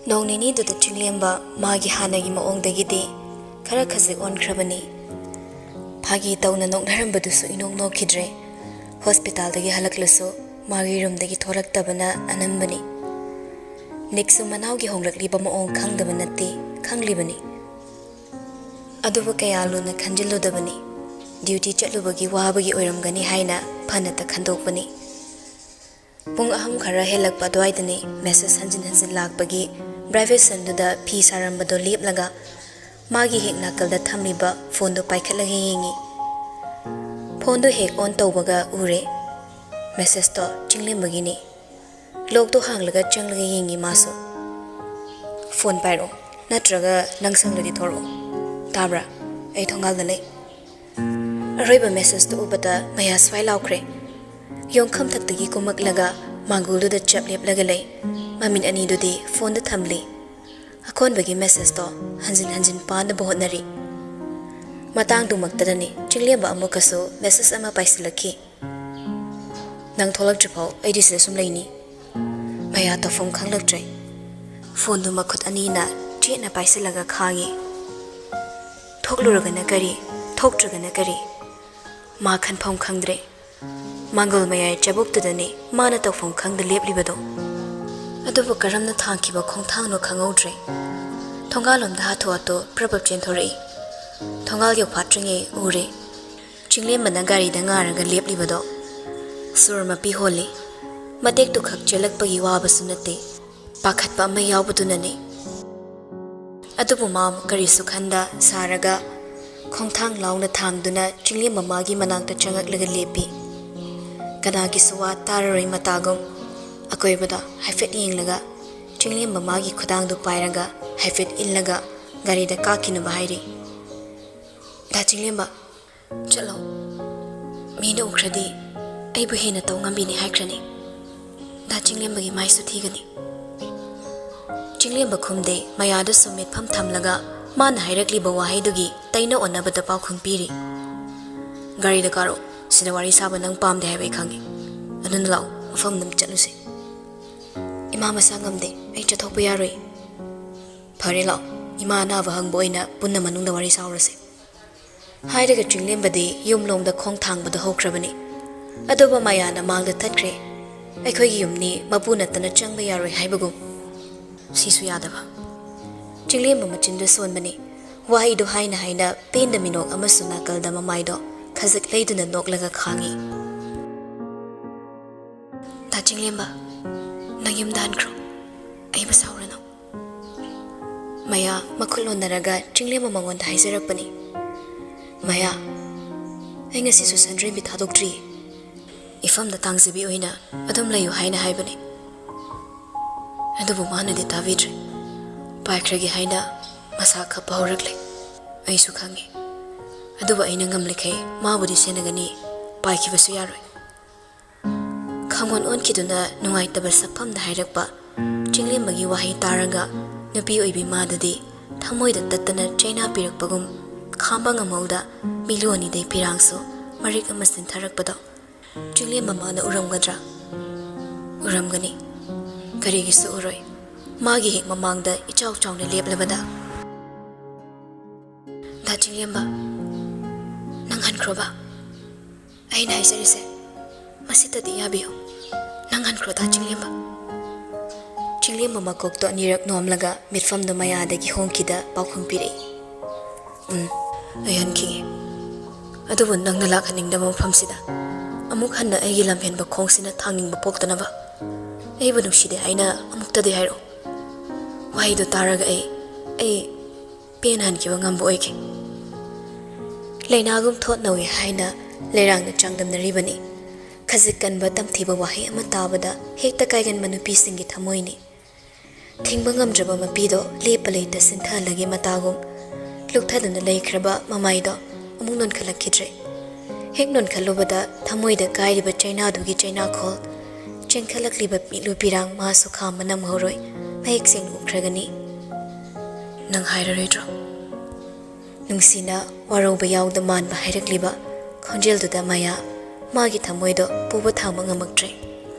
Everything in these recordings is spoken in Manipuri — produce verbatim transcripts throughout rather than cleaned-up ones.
ꯅꯣꯡ ꯅꯤꯅꯤꯗꯨꯗ ꯆꯤꯡꯂꯦꯝꯕ ꯃꯥꯒꯤ ꯍꯥꯟꯅꯒꯤ ꯃꯑꯣꯡꯗꯒꯤꯗꯤ ꯈꯔ ꯈꯖꯤꯛ ꯑꯣꯟꯈ꯭ꯔꯕꯅꯤ꯫ ꯐꯥꯒꯤ ꯇꯧꯅ ꯅꯣꯛꯅꯔꯝꯕꯗꯨꯁꯨ ꯏꯅꯣꯛ ꯅꯣꯛꯈꯤꯗ꯭ꯔꯦ꯫ ꯍꯣꯁꯄꯤꯇꯥꯜꯗꯒꯤ ꯍꯜꯂꯛꯂꯁꯨ ꯃꯥꯒꯤ ꯔꯨꯝꯗꯒꯤ ꯊꯣꯛꯂꯛꯇꯕꯅ ꯑꯅꯝꯕꯅꯤ꯫ ꯅꯤꯛꯁꯨ ꯃꯅꯥꯎꯒꯤ ꯍꯣꯡꯂꯛꯂꯤꯕ ꯃꯑꯣꯡ ꯈꯪꯗꯕ ꯅꯠꯇꯦ, ꯈꯪꯂꯤꯕꯅꯤ꯫ ꯑꯗꯨꯕꯨ ꯀꯌꯥ ꯂꯨꯅ ꯈꯟꯖꯤꯜꯂꯨꯗꯕꯅꯤ꯫ ꯗ꯭ꯌꯨꯇꯤ ꯆꯠꯂꯨꯕꯒꯤ ꯋꯥꯕꯒꯤ ꯑꯣꯏꯔꯝꯒꯅꯤ ꯍꯥꯏꯅ ꯐꯅꯇ ꯈꯟꯗꯣꯛꯄꯅꯤ꯫ ꯄꯨꯡ ꯑꯍꯨꯝ ꯈꯔ ꯍꯦꯜꯂꯛꯄ ꯑꯗꯨꯋꯥꯏꯗꯅꯤ ꯃꯦꯁꯦꯖ ꯍꯟꯖꯤꯟ ꯍꯟꯖꯤꯟ ꯂꯥꯛꯄꯒꯤ ꯚꯥꯏꯕ꯭ꯔꯦꯁꯟꯗꯨꯗ ꯐꯤ ꯁꯥꯔꯝꯕꯗꯣ ꯂꯦꯞꯂꯒ ꯃꯥꯒꯤ ꯍꯦꯛ ꯅꯥꯀꯜꯗ ꯊꯝꯂꯤꯕ ꯐꯣꯟꯗꯨ ꯄꯥꯏꯈꯠꯂꯒ ꯌꯦꯡꯉꯤ꯫ ꯐꯣꯟꯗꯨ ꯍꯦꯛ ꯑꯣꯟ ꯇꯧꯕꯒ ꯎꯔꯦ, ꯃꯦꯁꯦꯖꯇꯣ ꯆꯤꯡꯂꯦꯝꯕꯒꯤꯅꯤ꯫ ꯂꯣꯛꯇꯣ ꯍꯥꯡꯂꯒ ꯆꯪꯂꯒ ꯌꯦꯡꯉꯤ ꯃꯥꯁꯨ꯫ "ꯐꯣꯟ ꯄꯥꯏꯔꯛꯑꯣ, ꯅꯠꯇ꯭ꯔꯒ ꯅꯪ ꯁꯪꯂꯗꯤ ꯊꯣꯔꯛꯑꯣ꯫ ꯇꯥꯕ꯭ꯔꯥ? ꯑꯩ ꯊꯣꯡꯒꯥꯜꯗ ꯂꯩ꯫" ꯑꯔꯣꯏꯕ ꯃꯦꯁꯦꯖꯇꯨ ꯎꯕꯗ ꯃꯌꯥ ꯁ꯭ꯋꯥꯏ ꯂꯥꯎꯈ꯭ꯔꯦ꯫ ꯌꯣꯡꯈꯝꯊꯛꯇꯒꯤ ꯀꯨꯝꯃꯛꯂꯒ ꯃꯥꯡꯒꯣꯜꯗꯨꯗ ꯆꯞ ꯂꯦꯞꯂꯒ ꯂꯩ꯫ ꯃꯃꯤꯠ ꯑꯅꯤꯗꯨꯗꯤ ꯐꯣꯟꯗ ꯊꯝꯂꯤ꯫ ꯑꯀꯣꯟꯕꯒꯤ ꯃꯦꯁꯦꯖꯇꯣ ꯍꯟꯖꯤꯟ ꯍꯟꯖꯤꯟ ꯄꯥꯅꯕ ꯍꯣꯠꯅꯔꯤ꯫ ꯃꯇꯥꯡꯗꯨꯃꯛꯇꯗꯅꯤ ꯆꯤꯡꯂꯦꯝꯕ ꯑꯃꯨꯛꯀꯁꯨ ꯃꯦꯁꯦꯖ ꯑꯃ ꯄꯥꯏꯁꯤꯜꯂꯛꯈꯤ꯫ "ꯅꯪ ꯊꯣꯛꯂꯛꯇ꯭ꯔꯤꯐꯥꯎ ꯑꯩꯗꯤ ꯁꯤꯗ ꯁꯨꯝ ꯂꯩꯅꯤ꯫" ꯃꯌꯥ ꯇꯧꯐꯝ ꯈꯪꯂꯛꯇ꯭ꯔꯦ꯫ ꯐꯣꯟꯗꯨ ꯃꯈꯨꯠ ꯑꯅꯤꯅ ꯆꯦꯠꯅ ꯄꯥꯏꯁꯤꯜꯂꯒ ꯈꯥꯡꯉꯤ꯫ ꯊꯣꯛꯂꯨꯔꯒꯅ ꯀꯔꯤ, ꯊꯣꯛꯇ꯭ꯔꯒꯅ ꯀꯔꯤ? ꯃꯥ ꯈꯟꯐꯝ ꯈꯪꯗ꯭ꯔꯦ꯫ ꯃꯥꯡꯒꯣꯜ ꯃꯌꯥꯏ ꯆꯥꯕꯨꯛꯇꯨꯗꯅꯤ ꯃꯥꯅ ꯇꯧꯐꯝ ꯈꯪꯗ ꯂꯦꯞꯂꯤꯕꯗꯣ꯫ ꯑꯗꯨꯕꯨ ꯀꯔꯝꯅ ꯊꯥꯡꯈꯤꯕ ꯈꯣꯡꯊꯥꯡꯅꯣ ꯈꯪꯍꯧꯗ꯭ꯔꯦ꯫ ꯊꯣꯡꯒꯥꯜꯂꯣꯝꯗ ꯍꯥꯊꯨ ꯍꯥꯊꯨ ꯄ꯭ꯔꯞ ꯄ꯭ꯔꯞ ꯆꯦꯟꯊꯣꯔꯛꯏ꯫ ꯊꯣꯡꯒꯥꯜ ꯌꯧꯐꯥꯠꯇ꯭ꯔꯤꯉꯩ ꯎꯔꯦ꯫ ꯆꯤꯡꯂꯦꯝꯕꯅ ꯒꯥꯔꯤꯗ ꯉꯥꯔꯒ ꯂꯦꯞꯂꯤꯕꯗꯣ꯫ ꯁꯣꯔ ꯃꯄꯤ ꯍꯣꯜꯂꯤ꯫ ꯃꯇꯦꯛꯇꯨ ꯈꯛ ꯆꯦꯜꯂꯛꯄꯒꯤ ꯋꯥꯕꯁꯨ ꯅꯠꯇꯦ, ꯄꯥꯈꯠꯄ ꯑꯃ ꯌꯥꯎꯕꯗꯨꯅꯅꯤ꯫ ꯑꯗꯨꯕꯨ ꯃꯥ ꯀꯔꯤꯁꯨ ꯈꯟꯗ ꯁꯥꯔꯒ ꯈꯣꯡꯊꯥꯡ ꯂꯥꯎꯅ ꯊꯥꯡꯗꯨꯅ ꯆꯤꯡꯂꯦꯝꯕ ꯃꯥꯒꯤ ꯃꯅꯥꯛꯇ ꯆꯪꯉꯛꯂꯒ ꯂꯦꯞꯄꯤ꯫ ꯀꯅꯥꯒꯤꯁꯨ ꯋꯥ ꯇꯥꯔꯔꯣꯏ ꯃꯇꯥꯒꯨꯝ ꯑꯀꯣꯏꯕꯗ ꯍꯥꯏꯐꯦꯠ ꯌꯦꯡꯂꯒ ꯆꯤꯡꯂꯦꯝꯕ ꯃꯥꯒꯤ ꯈꯨꯗꯥꯡꯗꯨ ꯄꯥꯏꯔꯒ ꯍꯥꯏꯐꯦꯠ ꯏꯜꯂꯒ ꯒꯥꯔꯤꯗ ꯀꯥꯈꯤꯅꯕ ꯍꯥꯏꯔꯤ꯫ "ꯗꯥ ꯆꯤꯡꯂꯦꯝꯕ, ꯆꯠꯂꯣ꯫ ꯃꯤꯅ ꯎꯈ꯭ꯔꯗꯤ ꯑꯩꯕꯨ ꯍꯦꯟꯅ ꯇꯧ ꯉꯝꯕꯤꯅꯤ ꯍꯥꯏꯈ꯭ꯔꯅꯤ꯫ ꯗꯥ ꯆꯤꯡꯂꯦꯝꯕꯒꯤ ꯃꯥꯏꯁꯨ ꯊꯤꯒꯅꯤ꯫" ꯆꯤꯡꯂꯦꯝꯕ ꯈꯨꯝꯗꯦ꯫ ꯃꯌꯥꯗꯨꯁꯨ ꯃꯤꯠꯐꯝ ꯊꯝꯂꯒ ꯃꯥꯅ ꯍꯥꯏꯔꯛꯂꯤꯕ ꯋꯥꯍꯩꯗꯨꯒꯤ ꯇꯩꯅ ꯑꯣꯟꯅꯕꯗ ꯄꯥꯎꯈꯨꯝ ꯄꯤꯔꯤ꯫ "ꯒꯥꯔꯤꯗ ꯀꯥꯔꯣ꯫ ꯁꯤꯗ ꯋꯥꯔꯤ ꯁꯥꯕ ꯅꯪ ꯄꯥꯝꯗꯦ ꯍꯥꯏꯕ ꯑꯩ ꯈꯪꯉꯤ꯫ ꯑꯗꯨꯅ ꯂꯥꯛꯑꯣ, ꯃꯐꯝ ꯑꯗꯨꯝ ꯆꯠꯂꯨꯁꯦ꯫" "ꯏꯃꯥ ꯃꯁꯥ ꯉꯝꯗꯦ, ꯑꯩ ꯆꯠꯊꯣꯛꯄ ꯌꯥꯔꯣꯏ꯫" "ꯐꯔꯦ, ꯂꯥꯛꯑꯣ, ꯏꯃꯥ ꯑꯅꯥꯕ ꯍꯪꯕ ꯑꯣꯏꯅ ꯄꯨꯟꯅ ꯃꯅꯨꯡꯗ ꯋꯥꯔꯤ ꯁꯥꯎꯔꯁꯦ" ꯍꯥꯏꯔꯒ ꯆꯤꯡꯂꯦꯝꯕꯗꯤ ꯌꯨꯝꯂꯣꯝꯗ ꯈꯣꯡ ꯊꯥꯡꯕꯗꯣ ꯍꯧꯈ꯭ꯔꯕꯅꯤ꯫ ꯑꯗꯨꯕꯨ ꯃꯌꯥꯅ ꯃꯥꯡꯗ ꯊꯠꯈ꯭ꯔꯦ꯫ "ꯑꯩꯈꯣꯏꯒꯤ ꯌꯨꯝꯅꯤ, ꯃꯄꯨ ꯅꯠꯇꯅ ꯆꯪꯕ ꯌꯥꯔꯣꯏ" ꯍꯥꯏꯕꯒꯨꯝ꯫ ꯁꯤꯁꯨ ꯌꯥꯗꯕ꯫ ꯆꯤꯡꯂꯦꯝꯕ ꯃꯆꯤꯟꯗꯨ ꯁꯣꯟꯕꯅꯤ꯫ ꯋꯥꯍꯩꯗꯨ ꯍꯥꯏꯅ ꯍꯥꯏꯅ ꯄꯦꯟꯗ ꯃꯤꯅꯣꯛ ꯑꯃꯁꯨ ꯅꯥꯀꯜꯗ ꯃꯃꯥꯏꯗꯣ ꯈꯖꯤꯛ ꯂꯩꯗꯨꯅ ꯅꯣꯛꯂꯒ ꯈꯥꯡꯉꯤ꯫ "ꯗꯥ ꯆꯤꯡꯂꯦꯝꯕ, ꯅꯪ ꯌꯨꯝꯗ ꯍꯟꯈ꯭ꯔꯣ꯫ ꯑꯩꯕꯨ ꯁꯥꯎꯔꯅꯨ"꯫ ꯃꯌꯥ ꯃꯈꯨꯠ ꯂꯣꯟꯅꯔꯒ ꯆꯤꯡꯂꯦꯝꯕ ꯃꯉꯣꯟꯗ ꯍꯥꯏꯖꯔꯛꯄꯅꯤ꯫ "ꯃꯌꯥ, ꯑꯩ ꯉꯁꯤꯁꯨ ꯁꯟꯗ꯭ꯔꯦꯝꯕꯤ ꯊꯥꯗꯣꯛꯇ꯭ꯔꯤꯌꯦ꯫ ꯏꯐꯝꯗ ꯇꯥꯡꯖꯕꯤ ꯑꯣꯏꯅ ꯑꯗꯨꯝ ꯂꯩꯌꯨ ꯍꯥꯏꯅ ꯍꯥꯏꯕꯅꯤ꯫ ꯑꯗꯨꯕꯨ ꯃꯥꯅꯗꯤ ꯇꯥꯕꯤꯗ꯭ꯔꯦ꯫ ꯄꯥꯏꯈ꯭ꯔꯒꯦ ꯍꯥꯏꯅ ꯃꯁꯥ ꯈꯞꯄ ꯍꯧꯔꯛꯂꯦ꯫ ꯑꯩꯁꯨ ꯈꯪꯉꯤ꯫ ꯑꯗꯨꯕꯨ ꯑꯩꯅ ꯉꯝꯂꯤꯈꯩ ꯃꯥꯕꯨꯗꯤ ꯁꯦꯟꯅꯒꯅꯤ꯫ ꯄꯥꯏꯈꯤꯕꯁꯨ ꯌꯥꯔꯣꯏ"꯫ ꯈꯪꯑꯣꯟ ꯑꯣꯟꯈꯤꯗꯨꯅ ꯅꯨꯡꯉꯥꯏꯇꯕ ꯁꯛꯐꯝꯗ ꯍꯥꯏꯔꯛꯄ ꯆꯤꯡꯂꯦꯝꯕꯒꯤ ꯋꯥꯍꯩ ꯇꯥꯔꯒ ꯅꯨꯄꯤ ꯑꯣꯏꯕꯤ ꯃꯥꯗꯨꯗꯤ ꯊꯃꯣꯏꯗ ꯇꯠꯇꯅ ꯆꯩꯅꯥ ꯄꯤꯔꯛꯄꯒꯨꯝ ꯈꯥꯝꯕ ꯉꯝꯍꯧꯗ ꯃꯤꯠꯂꯨ ꯑꯅꯤꯗꯩ ꯄꯤꯔꯥꯡꯁꯨ ꯃꯔꯤꯛ ꯑꯃ ꯆꯤꯟꯊꯔꯛꯄꯗꯣ ꯆꯤꯡꯂꯦꯝꯕ ꯃꯥꯅ ꯎꯔꯝꯒꯗ꯭ꯔꯥ? ꯎꯔꯝꯒꯅꯤ꯫ ꯀꯔꯤꯒꯤꯁꯨ ꯎꯔꯣꯏ? ꯃꯥꯒꯤ ꯍꯦꯛ ꯃꯃꯥꯡꯗ ꯏꯆꯥꯎ ꯆꯥꯎꯅ ꯂꯦꯞꯂꯕꯗ꯫ "ꯗꯥ ꯆꯤꯡꯂꯦꯝꯕ, ꯅꯪ ꯍꯟꯈ꯭ꯔꯣꯕ꯫ ꯑꯩꯅ ꯍꯥꯏꯖꯔꯤꯁꯦ ꯃꯁꯤꯇꯗꯤ ꯌꯥꯕꯤꯌꯨ꯫ ꯅꯪ ꯍꯟꯈ꯭ꯔꯣ, ꯗꯥ ꯆꯤꯡꯂꯦꯝꯕ"꯫ ꯆꯤꯡꯂꯦꯝꯕ ꯃꯀꯣꯛꯇꯣ ꯑꯅꯤꯔꯛ ꯅꯣꯝꯂꯒ ꯃꯤꯠꯐꯝꯗꯨ ꯃꯌꯥꯗꯒꯤ ꯍꯣꯡꯈꯤꯗ ꯄꯥꯎꯈꯨꯝ ꯄꯤꯔꯛꯏ꯫ "ꯎꯝ, ꯑꯩ ꯍꯟꯈꯤꯒꯦ꯫ ꯑꯗꯨꯕꯨ ꯅꯪꯅ ꯂꯥꯛꯍꯟꯅꯤꯡꯗꯕ ꯃꯐꯝꯁꯤꯗ ꯑꯃꯨꯛ ꯍꯟꯅ ꯑꯩꯒꯤ ꯂꯝꯍꯦꯟꯕ ꯈꯣꯡꯁꯤꯅ ꯊꯥꯡꯅꯤꯡꯕ ꯄꯣꯛꯇꯅꯕ꯫ ꯑꯩꯕꯨ ꯅꯨꯡꯁꯤꯗꯦ ꯍꯥꯏꯅ ꯑꯃꯨꯛꯇꯗꯤ ꯍꯥꯏꯔꯛꯎ꯫ ꯋꯥꯍꯩꯗꯨ ꯇꯥꯔꯒ ꯑꯩ, ꯑꯩ ꯄꯦꯟꯅ ꯍꯟꯈꯤꯕ ꯉꯝꯕ ꯑꯣꯏꯈꯤ"꯫ ꯂꯩꯅꯥꯒꯨꯝ ꯊꯣꯠ ꯅꯧꯏ ꯍꯥꯏꯅ ꯂꯩꯔꯥꯡꯅ ꯆꯥꯡꯗꯝꯅꯔꯤꯕꯅꯤ꯫ ꯈꯖꯤꯛ ꯀꯟꯕ ꯇꯝꯊꯤꯕ ꯋꯥꯍꯩ ꯑꯃ ꯇꯥꯕꯗ ꯍꯦꯛꯇ ꯀꯥꯏꯒꯟꯕ ꯅꯨꯄꯤꯁꯤꯡꯒꯤ ꯊꯃꯣꯏꯅꯤ꯫ ꯊꯤꯡꯕ ꯉꯝꯗ꯭ꯔꯕ ꯃꯄꯤꯗꯣ ꯂꯦꯞꯄ ꯂꯩꯇ ꯁꯤꯟꯊꯍꯜꯂꯒꯦ ꯃꯇꯥꯒꯨꯝ ꯂꯨꯞꯊꯗꯨꯅ ꯂꯩꯈ꯭ꯔꯕ ꯃꯃꯥꯏꯗꯣ ꯑꯃꯨꯛ ꯅꯣꯟꯈꯠꯂꯛꯈꯤꯗ꯭ꯔꯦ꯫ ꯍꯦꯛ ꯅꯣꯟꯈꯠꯂꯨꯕꯗ ꯊꯃꯣꯏꯗ ꯀꯥꯏꯔꯤꯕ ꯆꯩꯅꯥꯗꯨꯒꯤ ꯆꯩꯅꯥꯈꯣꯜ ꯆꯦꯟꯈꯠꯂꯛꯂꯤꯕ ꯃꯤꯠꯂꯨ ꯄꯤꯔꯥꯡ ꯃꯥꯁꯨ ꯈꯥꯝꯕ ꯅꯪꯍꯧꯔꯣꯏ꯫ ꯃꯌꯦꯛ ꯁꯦꯡꯅ ꯎꯈ꯭ꯔꯒꯅꯤ꯫ "ꯅꯪ ꯍꯥꯏꯔꯔꯣꯏꯗ꯭ꯔꯣ?" ꯅꯨꯡꯁꯤꯅ ꯋꯥꯔꯧꯕ ꯌꯥꯎꯗ ꯃꯥꯟꯕ ꯍꯥꯏꯔꯛꯂꯤꯕ ꯈꯣꯟꯖꯦꯜꯗꯨꯗ ꯃꯌꯥ ꯃꯥꯒꯤ ꯊꯃꯣꯏꯗꯣ ꯄꯨꯕ ꯊꯥꯡꯕ ꯉꯝꯃꯛꯇ꯭ꯔꯦ꯫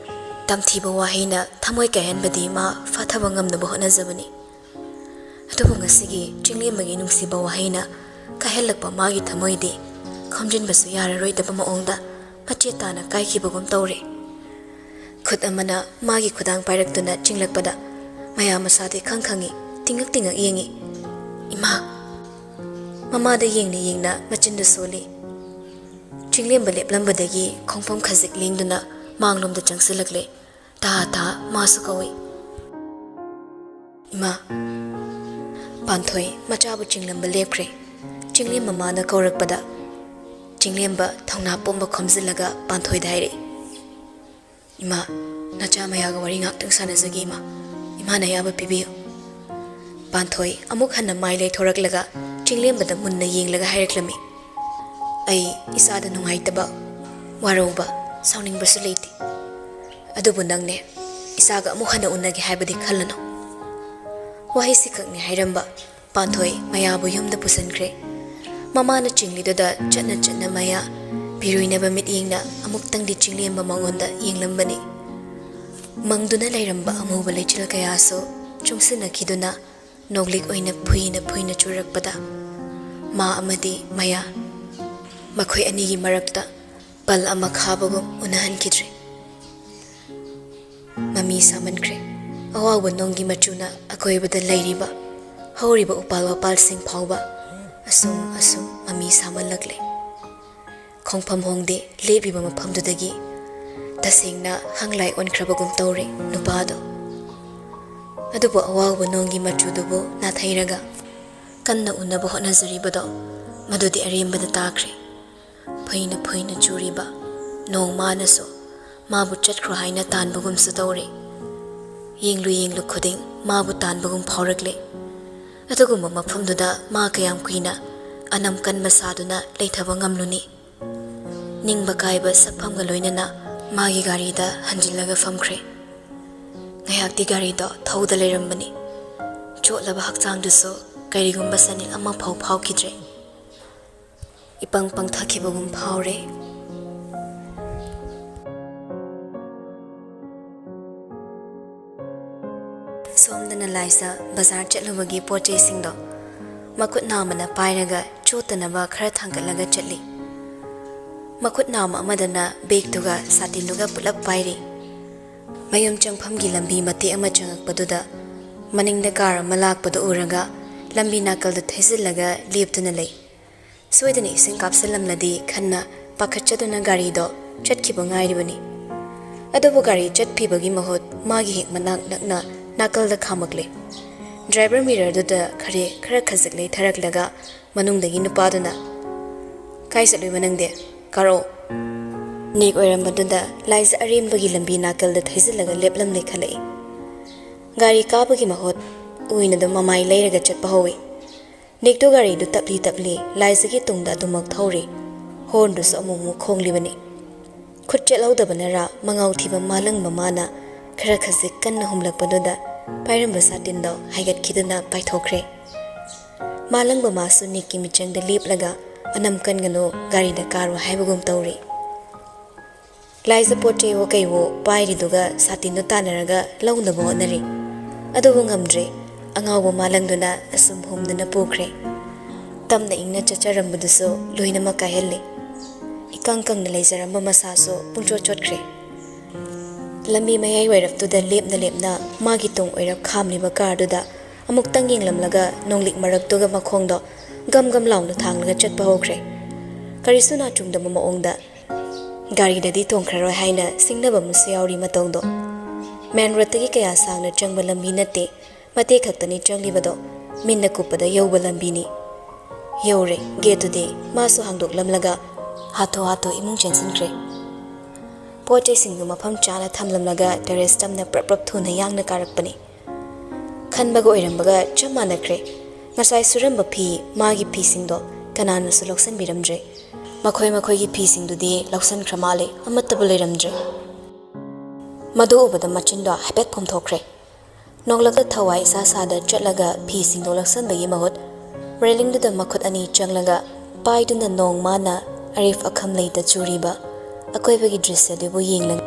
ꯇꯝꯊꯤꯕ ꯋꯥꯍꯩꯅ ꯊꯃꯣꯏ ꯀꯥꯏꯍꯟꯕꯗꯤ ꯃꯥ ꯐꯥꯊꯕ ꯉꯝꯅꯕ ꯍꯣꯠꯅꯖꯕꯅꯤ꯫ ꯑꯗꯨꯕꯨ ꯉꯁꯤꯒꯤ ꯆꯤꯡꯂꯦꯝꯕꯒꯤ ꯅꯨꯡꯁꯤꯕ ꯋꯥꯍꯩꯅ ꯀꯥꯏꯍꯜꯂꯛꯄ ꯃꯥꯒꯤ ꯊꯃꯣꯏꯗꯤ ꯈꯣꯝꯖꯤꯟꯕꯁꯨ ꯌꯥꯔꯔꯣꯏꯗꯕ ꯃꯑꯣꯡꯗ ꯃꯆꯦꯠ ꯇꯥꯅ ꯀꯥꯏꯈꯤꯕꯒꯨꯝ ꯇꯧꯔꯦ꯫ ꯈꯨꯠ ꯑꯃꯅ ꯃꯥꯒꯤ ꯈꯨꯗꯥꯡ ꯄꯥꯏꯔꯛꯇꯨꯅ ꯆꯤꯡꯂꯛꯄꯗ ꯃꯌꯥ ꯃꯁꯥꯗꯤ ꯈꯪ ꯈꯪꯏ, ꯇꯤꯡꯉꯛ ꯇꯤꯡꯉꯛ ꯌꯦꯡꯏ꯫ "ꯏꯃꯥ!" ꯃꯃꯥꯗ ꯌꯦꯡꯅ ꯌꯦꯡꯅ ꯃꯆꯤꯟꯗꯨ ꯁꯣꯜꯂꯤ꯫ ꯆꯤꯡꯂꯦꯝꯕ ꯂꯦꯞꯂꯝꯕꯗꯒꯤ ꯈꯣꯡꯐꯝ ꯈꯖꯤꯛ ꯂꯦꯡꯗꯨꯅ ꯃꯥꯡꯂꯣꯝꯗ ꯆꯪꯁꯤꯜꯂꯛꯂꯦ꯫ ꯇꯥ ꯇꯥ ꯃꯥꯁꯨ ꯀꯧꯏ꯫ "ꯏꯃꯥ!" ꯄꯥꯟꯊꯣꯏ ꯃꯆꯥꯕꯨ ꯆꯤꯡꯂꯝꯕ ꯂꯦꯞꯈ꯭ꯔꯦ꯫ ꯆꯤꯡꯂꯦꯝꯕ ꯃꯃꯥꯅ ꯀꯧꯔꯛꯄꯗ ꯆꯤꯡꯂꯦꯝꯕ ꯊꯧꯅꯥ ꯄꯨꯝꯕ ꯈꯣꯝꯖꯤꯜꯂꯒ ꯄꯥꯟꯊꯣꯏꯗ ꯍꯥꯏꯔꯛꯏ, "ꯏꯃꯥ, ꯅꯆꯥ ꯃꯌꯥꯒ ꯋꯥꯔꯤ ꯉꯥꯛꯇꯪ ꯁꯥꯟꯅꯖꯒꯦ ꯏꯃꯥ꯫ ꯏꯃꯥꯅ ꯑꯌꯥꯕ ꯄꯤꯕꯤꯌꯨ꯫" ꯄꯥꯟꯊꯣꯏ ꯑꯃꯨꯛ ꯍꯟꯅ ꯃꯥꯏ ꯂꯩꯊꯣꯔꯛꯂꯒ ꯆꯤꯡꯂꯦꯝꯕꯗ ꯃꯨꯟꯅ ꯌꯦꯡꯂꯒ ꯍꯥꯏꯔꯛꯂꯝꯃꯤ, "ꯑꯩ ꯏꯆꯥꯗ ꯅꯨꯡꯉꯥꯏꯇꯕ, ꯋꯥꯔꯧꯕ, ꯁꯥꯎꯅꯤꯡꯕꯁꯨ ꯂꯩꯇꯦ꯫ ꯑꯗꯨꯕꯨ ꯅꯪꯅꯦ ꯏꯆꯥꯒ ꯑꯃꯨꯛ ꯍꯟꯅ ꯎꯅꯒꯦ ꯍꯥꯏꯕꯗꯤ ꯈꯜꯂꯅꯨ꯫" ꯋꯥꯍꯩꯁꯤ ꯈꯛꯅꯤ ꯍꯥꯏꯔꯝꯕ ꯄꯥꯟꯊꯣꯏ ꯃꯌꯥꯕꯨ ꯌꯨꯝꯗ ꯄꯨꯁꯤꯟꯈ꯭ꯔꯦ꯫ ꯃꯃꯥꯅ ꯆꯤꯡꯂꯤꯗꯨꯗ ꯆꯠꯅ ꯆꯠꯅ ꯃꯌꯥ ꯄꯤꯔꯨꯏꯅꯕ ꯃꯤꯠꯌꯦꯡꯅ ꯑꯃꯨꯛꯇꯪꯗꯤ ꯆꯤꯡꯂꯦꯝꯕ ꯃꯉꯣꯟꯗ ꯌꯦꯡꯂꯝꯕꯅꯤ꯫ ꯃꯪꯗꯨꯅ ꯂꯩꯔꯝꯕ ꯑꯃꯨꯕ ꯂꯩꯆꯤꯜ ꯀꯌꯥꯁꯨ ꯆꯨꯡꯁꯤꯟꯅꯈꯤꯗꯨꯅ ꯅꯣꯡꯂꯤꯛ ꯑꯣꯏꯅ ꯐꯨꯏꯅ ꯐꯨꯏꯅ ꯆꯨꯔꯛꯄꯗ ꯃꯥ ꯑꯃꯗꯤ ꯃꯌꯥ ꯃꯈꯣꯏ ꯑꯅꯤꯒꯤ ꯃꯔꯛꯇ ꯄꯜ ꯑꯃ ꯈꯥꯕꯒꯨꯝ ꯎꯅꯍꯟꯈꯤꯗ꯭ꯔꯦ꯫ ꯃꯃꯤ ꯁꯥꯃꯟꯈ꯭ꯔꯦ꯫ ꯑꯋꯥꯎꯕ ꯅꯣꯡꯒꯤ ꯃꯆꯨꯅ ꯑꯀꯣꯏꯕꯗ ꯂꯩꯔꯤꯕ ꯍꯧꯔꯤꯕ ꯎꯄꯥꯜ ꯋꯥꯄꯥꯜꯁꯤꯡ ꯐꯥꯎꯕ ꯑꯁꯨꯝ ꯑꯁꯨꯝ ꯃꯃꯤ ꯁꯥꯃꯜꯂꯛꯂꯦ꯫ ꯈꯣꯡꯐꯝ ꯍꯣꯡꯗꯦ ꯂꯦꯞꯂꯤꯕ ꯃꯐꯝꯗꯨꯗꯒꯤ꯫ ꯇꯁꯦꯡꯅ ꯍꯪꯂꯥꯏ ꯑꯣꯟꯈ꯭ꯔꯕꯒꯨꯝ ꯇꯧꯔꯦ ꯅꯨꯄꯥꯗꯣ꯫ ꯑꯗꯨꯕꯨ ꯑꯋꯥꯎꯕ ꯅꯣꯡꯒꯤ ꯃꯆꯨꯗꯨꯕꯨ ꯅꯥꯊꯩꯔꯒ ꯀꯟꯅ ꯎꯅꯕ ꯍꯣꯠꯅꯖꯔꯤꯕꯗꯣ ꯃꯗꯨꯗꯤ ꯑꯔꯦꯝꯕꯗ ꯇꯥꯈ꯭ꯔꯦ꯫ ꯐꯨꯏꯅ ꯐꯨꯏꯅ ꯆꯨꯔꯤꯕ ꯅꯣꯡ ꯃꯥꯅꯁꯨ ꯃꯥꯕꯨ ꯆꯠꯈ꯭ꯔꯣ ꯍꯥꯏꯅ ꯇꯥꯟꯕꯒꯨꯝꯁꯨ ꯇꯧꯔꯦ꯫ ꯌꯦꯡꯂꯨ ꯌꯦꯡꯂꯨ ꯈꯨꯗꯤꯡ ꯃꯥꯕꯨ ꯇꯥꯟꯕꯒꯨꯝ ꯐꯥꯎꯔꯛꯂꯦ꯫ ꯑꯗꯨꯒꯨꯝꯕ ꯃꯐꯝꯗꯨꯗ ꯃꯥ ꯀꯌꯥꯝ ꯀꯨꯏꯅ ꯑꯅꯝ ꯀꯟꯕ ꯁꯥꯗꯨꯅ ꯂꯩꯊꯕ ꯉꯝꯂꯨꯅꯤ? ꯅꯤꯡꯕ ꯀꯥꯏꯕ ꯁꯛꯐꯝꯒ ꯂꯣꯏꯅꯅ ꯃꯥꯒꯤ ꯒꯥꯔꯤꯗ ꯍꯟꯖꯤꯜꯂꯒ ꯐꯝꯈ꯭ꯔꯦ꯫ ꯉꯥꯏꯍꯥꯛꯇꯤ ꯒꯥꯔꯤꯗꯣ ꯊꯧꯗ ꯂꯩꯔꯝꯕꯅꯤ꯫ ꯆꯣꯠꯂꯕ ꯍꯛꯆꯥꯡꯗꯨꯁꯨ ꯀꯔꯤꯒꯨꯝꯕ ꯆꯅꯤꯡ ꯑꯃꯐꯥꯎ ꯐꯥꯎꯈꯤꯗ꯭ꯔꯦ꯫ ꯏꯄꯪ ꯄꯪꯊꯈꯤꯕꯒꯨꯝ ꯐꯥꯎꯔꯦ꯫ ꯁꯣꯝꯗꯅ ꯂꯥꯏꯖ ꯕꯖꯥꯔ ꯆꯠꯂꯨꯕꯒꯤ ꯄꯣꯠ ꯆꯩꯁꯤꯡꯗꯣ ꯃꯈꯨꯠ ꯅꯥꯝꯃꯅ ꯄꯥꯏꯔꯒ ꯆꯣꯠꯇꯅꯕ ꯈꯔ ꯊꯥꯡꯒꯠꯂꯒ ꯆꯠꯂꯤ꯫ ꯃꯈꯨꯠ ꯅꯥꯝꯃ ꯑꯃꯗꯅ ꯕꯦꯒꯇꯨꯒ ꯁꯥꯇꯤꯟꯗꯨꯒ ꯄꯨꯂꯞ ꯄꯥꯏꯔꯤ꯫ ꯃꯌꯨꯝ ꯆꯪꯐꯝꯒꯤ ꯂꯝꯕꯤ ꯃꯇꯦꯛ ꯑꯃ ꯆꯪꯉꯛꯄꯗꯨꯗ ꯃꯅꯤꯡꯗ ꯀꯥꯔ ꯑꯃ ꯂꯥꯛꯄꯗꯨ ꯎꯔꯒ ꯂꯝꯕꯤ ꯅꯥꯀꯜꯗ ꯊꯩꯖꯤꯜꯂꯒ ꯂꯦꯞꯇꯨꯅ ꯂꯩ꯫ ꯁꯣꯏꯗꯅ ꯏꯁꯤꯡ ꯀꯥꯞꯁꯤꯜꯂꯝꯂꯗꯤ ꯈꯟꯅ ꯄꯥꯈꯠꯆꯗꯨꯅ ꯒꯥꯔꯤꯗꯣ ꯆꯠꯈꯤꯕ ꯉꯥꯏꯔꯤꯕꯅꯤ꯫ ꯑꯗꯨꯕꯨ ꯒꯥꯔꯤ ꯆꯠꯄꯤꯕꯒꯤ ꯃꯍꯨꯠ ꯃꯥꯒꯤ ꯍꯦꯛ ꯃꯅꯥꯛ ꯅꯛꯅ ꯅꯥꯀꯜꯗ ꯈꯥꯝꯃꯛꯂꯦ꯫ ꯗ꯭ꯔꯥꯏꯚꯔ ꯃꯤꯔꯔꯗꯨꯗ ꯈꯔꯦ ꯈꯔ ꯈꯖꯤꯛ ꯂꯩꯊꯔꯛꯂꯒ ꯃꯅꯨꯡꯗꯒꯤ ꯅꯨꯄꯥꯗꯨꯅ, "ꯀꯥꯏ ꯆꯠꯂꯨꯏꯕ ꯅꯪꯗꯤ? ꯀꯥꯔꯛꯑꯣ!" ꯅꯤꯛ ꯑꯣꯏꯔꯝꯕꯗꯨꯗ ꯂꯥꯏꯖ ꯑꯔꯦꯝꯕꯒꯤ ꯂꯝꯕꯤ ꯅꯥꯀꯜꯗ ꯊꯩꯖꯤꯜꯂꯒ ꯂꯦꯞꯂꯝꯂꯦ ꯈꯜꯂꯛꯏ꯫ ꯒꯥꯔꯤ ꯀꯥꯕꯒꯤ ꯃꯍꯨꯠ ꯎꯏꯅ ꯑꯗꯨꯝ ꯃꯃꯥꯏ ꯂꯩꯔꯒ ꯆꯠꯄ ꯍꯧꯏ꯫ ꯅꯤꯛꯇꯣ ꯒꯥꯔꯤꯗꯨ ꯇꯞꯂꯤ ꯇꯞꯂꯤ ꯂꯥꯏꯖꯒꯤ ꯇꯨꯡꯗ ꯑꯗꯨꯃꯛ ꯊꯧꯔꯤ꯫ ꯍꯣꯔꯟꯗꯨꯁꯨ ꯑꯃꯨꯛ ꯑꯃꯨꯛ ꯈꯣꯡꯂꯤꯕꯅꯤ꯫ ꯈꯨꯠ ꯆꯦꯠꯍꯧꯗꯕꯅꯔꯥ ꯃꯉꯥꯎ ꯊꯤꯕ ꯃꯥꯂꯪꯕ ꯃꯥꯅ ꯈꯔ ꯈꯖꯤꯛ ꯀꯟꯅ ꯍꯨꯝꯂꯛꯄꯗꯨꯗ ꯄꯥꯏꯔꯝꯕ ꯁꯥꯇꯤꯟꯗꯣ ꯍꯥꯏꯒꯠꯈꯤꯗꯨꯅ ꯄꯥꯏꯊꯣꯛꯈ꯭ꯔꯦ꯫ ꯃꯥꯂꯪꯕ ꯃꯥꯁꯨ ꯅꯤꯛꯀꯤ ꯃꯤꯆꯪꯗ ꯂꯦꯞꯂꯒ, "ꯑꯅꯝ ꯀꯟꯒꯅꯨ, ꯒꯥꯔꯤꯗ ꯀꯥꯔꯣ" ꯍꯥꯏꯕꯒꯨꯝ ꯇꯧꯔꯤ꯫ ꯂꯥꯏꯖ ꯄꯣꯠ ꯆꯩꯋꯣ ꯀꯩꯋꯣ ꯄꯥꯏꯔꯤꯗꯨꯒ ꯁꯥꯇꯤꯟꯗꯨ ꯇꯥꯟꯅꯔꯒ ꯂꯧꯅꯕ ꯍꯣꯠꯅꯔꯤ꯫ ꯑꯗꯨꯕꯨ ꯉꯝꯗ꯭ꯔꯦ꯫ ꯑꯉꯥꯎꯕ ꯃꯥꯂꯪꯗꯨꯅ ꯑꯁꯨꯝ ꯍꯨꯝꯗꯨꯅ ꯄꯨꯈ꯭ꯔꯦ꯫ ꯇꯝꯅ ꯏꯪꯅ ꯆꯠꯆꯔꯝꯕꯗꯨꯁꯨ ꯂꯣꯏꯅꯃꯛ ꯀꯥꯏꯍꯜꯂꯦ꯫ ꯏꯀꯪ ꯀꯪꯅ ꯂꯩꯖꯔꯝꯕ ꯃꯁꯥꯁꯨ ꯄꯨꯡꯆꯣꯠ ꯆꯣꯠꯈ꯭ꯔꯦ꯫ ꯂꯝꯕꯤ ꯃꯌꯥꯏ ꯋꯥꯏꯔꯞꯇꯨꯗ ꯂꯦꯞꯅ ꯂꯦꯞꯅ ꯃꯥꯒꯤ ꯇꯨꯡ ꯑꯣꯏꯔꯞ ꯈꯥꯝꯂꯤꯕ ꯀꯥꯔꯗꯨꯗ ꯑꯃꯨꯛꯇꯪ ꯌꯦꯡꯂꯝꯂꯒ ꯅꯣꯡꯂꯤꯛ ꯃꯔꯛꯇꯨꯒ ꯃꯈꯣꯡꯗꯣ ꯒꯝ ꯒꯝ ꯂꯥꯎꯅ ꯊꯥꯡꯂꯒ ꯆꯠꯄ ꯍꯧꯈ꯭ꯔꯦ꯫ ꯀꯔꯤꯁꯨ ꯅꯥꯆꯨꯡꯗꯕ ꯃꯑꯣꯡꯗ꯫ ꯒꯥꯔꯤꯗꯗꯤ ꯇꯣꯡꯈ꯭ꯔꯔꯣꯏ ꯍꯥꯏꯅ ꯁꯤꯡꯅꯕ ꯑꯃꯁꯨ ꯌꯥꯎꯔꯤ ꯃꯇꯧꯗꯣ꯫ ꯃꯦꯟ ꯔꯣꯗꯇꯒꯤ ꯀꯌꯥ ꯁꯥꯡꯅ ꯆꯪꯕ ꯂꯝꯕꯤ ꯅꯠꯇꯦ, ꯃꯇꯦꯛ ꯈꯛꯇꯅꯤ ꯆꯪꯂꯤꯕꯗꯣ, ꯃꯤꯠꯅ ꯀꯨꯞꯄꯗ ꯌꯧꯕ ꯂꯝꯕꯤꯅꯤ꯫ ꯌꯧꯔꯦ, ꯒꯦꯠꯇꯨꯗꯤ ꯃꯥꯁꯨ ꯍꯥꯡꯗꯣꯛꯂꯝꯂꯒ ꯍꯥꯊꯨ ꯍꯥꯊꯨ ꯏꯃꯨꯡ ꯆꯦꯟꯁꯤꯟꯈ꯭ꯔꯦ꯫ ꯄꯣꯠ ꯆꯩꯁꯤꯡꯗꯨ ꯃꯐꯝ ꯆꯥꯅ ꯊꯝꯂꯝꯂꯒ ꯇꯦꯔꯦꯁ ꯇꯝꯅ ꯄ꯭ꯔꯞ ꯄ꯭ꯔꯞ ꯊꯨꯅ ꯌꯥꯡꯅ ꯀꯥꯔꯛꯄꯅꯤ꯫ ꯈꯟꯕꯒ ꯑꯣꯏꯔꯝꯕꯒ ꯆꯞ ꯃꯥꯟꯅꯈ꯭ꯔꯦ꯫ ꯉꯁꯥꯏ ꯁꯨꯔꯝꯕ ꯐꯤ, ꯃꯥꯒꯤ ꯐꯤꯁꯤꯡꯗꯣ ꯀꯅꯥꯅꯁꯨ ꯂꯧꯁꯤꯟꯕꯤꯔꯝꯗ꯭ꯔꯦ꯫ ꯃꯈꯣꯏ ꯃꯈꯣꯏꯒꯤ ꯐꯤꯁꯤꯡꯗꯨꯗꯤ ꯂꯧꯁꯤꯟꯈ꯭ꯔ ꯃꯥꯜꯂꯦ, ꯑꯃꯠꯇꯕꯨ ꯂꯩꯔꯝꯗ꯭ꯔꯦ꯫ ꯃꯗꯨ ꯎꯕꯗ ꯃꯆꯤꯟꯗꯣ ꯍꯥꯏꯐꯦꯠ ꯄꯣꯝꯊꯣꯛꯈ꯭ꯔꯦ꯫ ꯅꯣꯡꯂꯛꯇ ꯊꯋꯥꯏ ꯏꯁꯥ ꯁꯥꯗ ꯆꯠꯂꯒ ꯐꯤꯁꯤꯡꯗꯣ ꯂꯧꯁꯤꯟꯕꯒꯤ ꯃꯍꯨꯠ ꯔꯦꯂꯤꯡꯗꯨꯗ ꯃꯈꯨꯠ ꯑꯅꯤ ꯆꯪꯂꯒ ꯄꯥꯏꯗꯨꯅ ꯅꯣꯡ ꯃꯥꯅ ꯑꯔꯤꯐ ꯑꯈꯝ ꯂꯩꯇ ꯆꯨꯔꯤꯕ ꯑꯀꯣꯏꯕꯒꯤ ꯗ꯭ꯔꯤꯁ꯭ꯌꯗꯨꯕꯨ ꯌꯦꯡꯂꯒ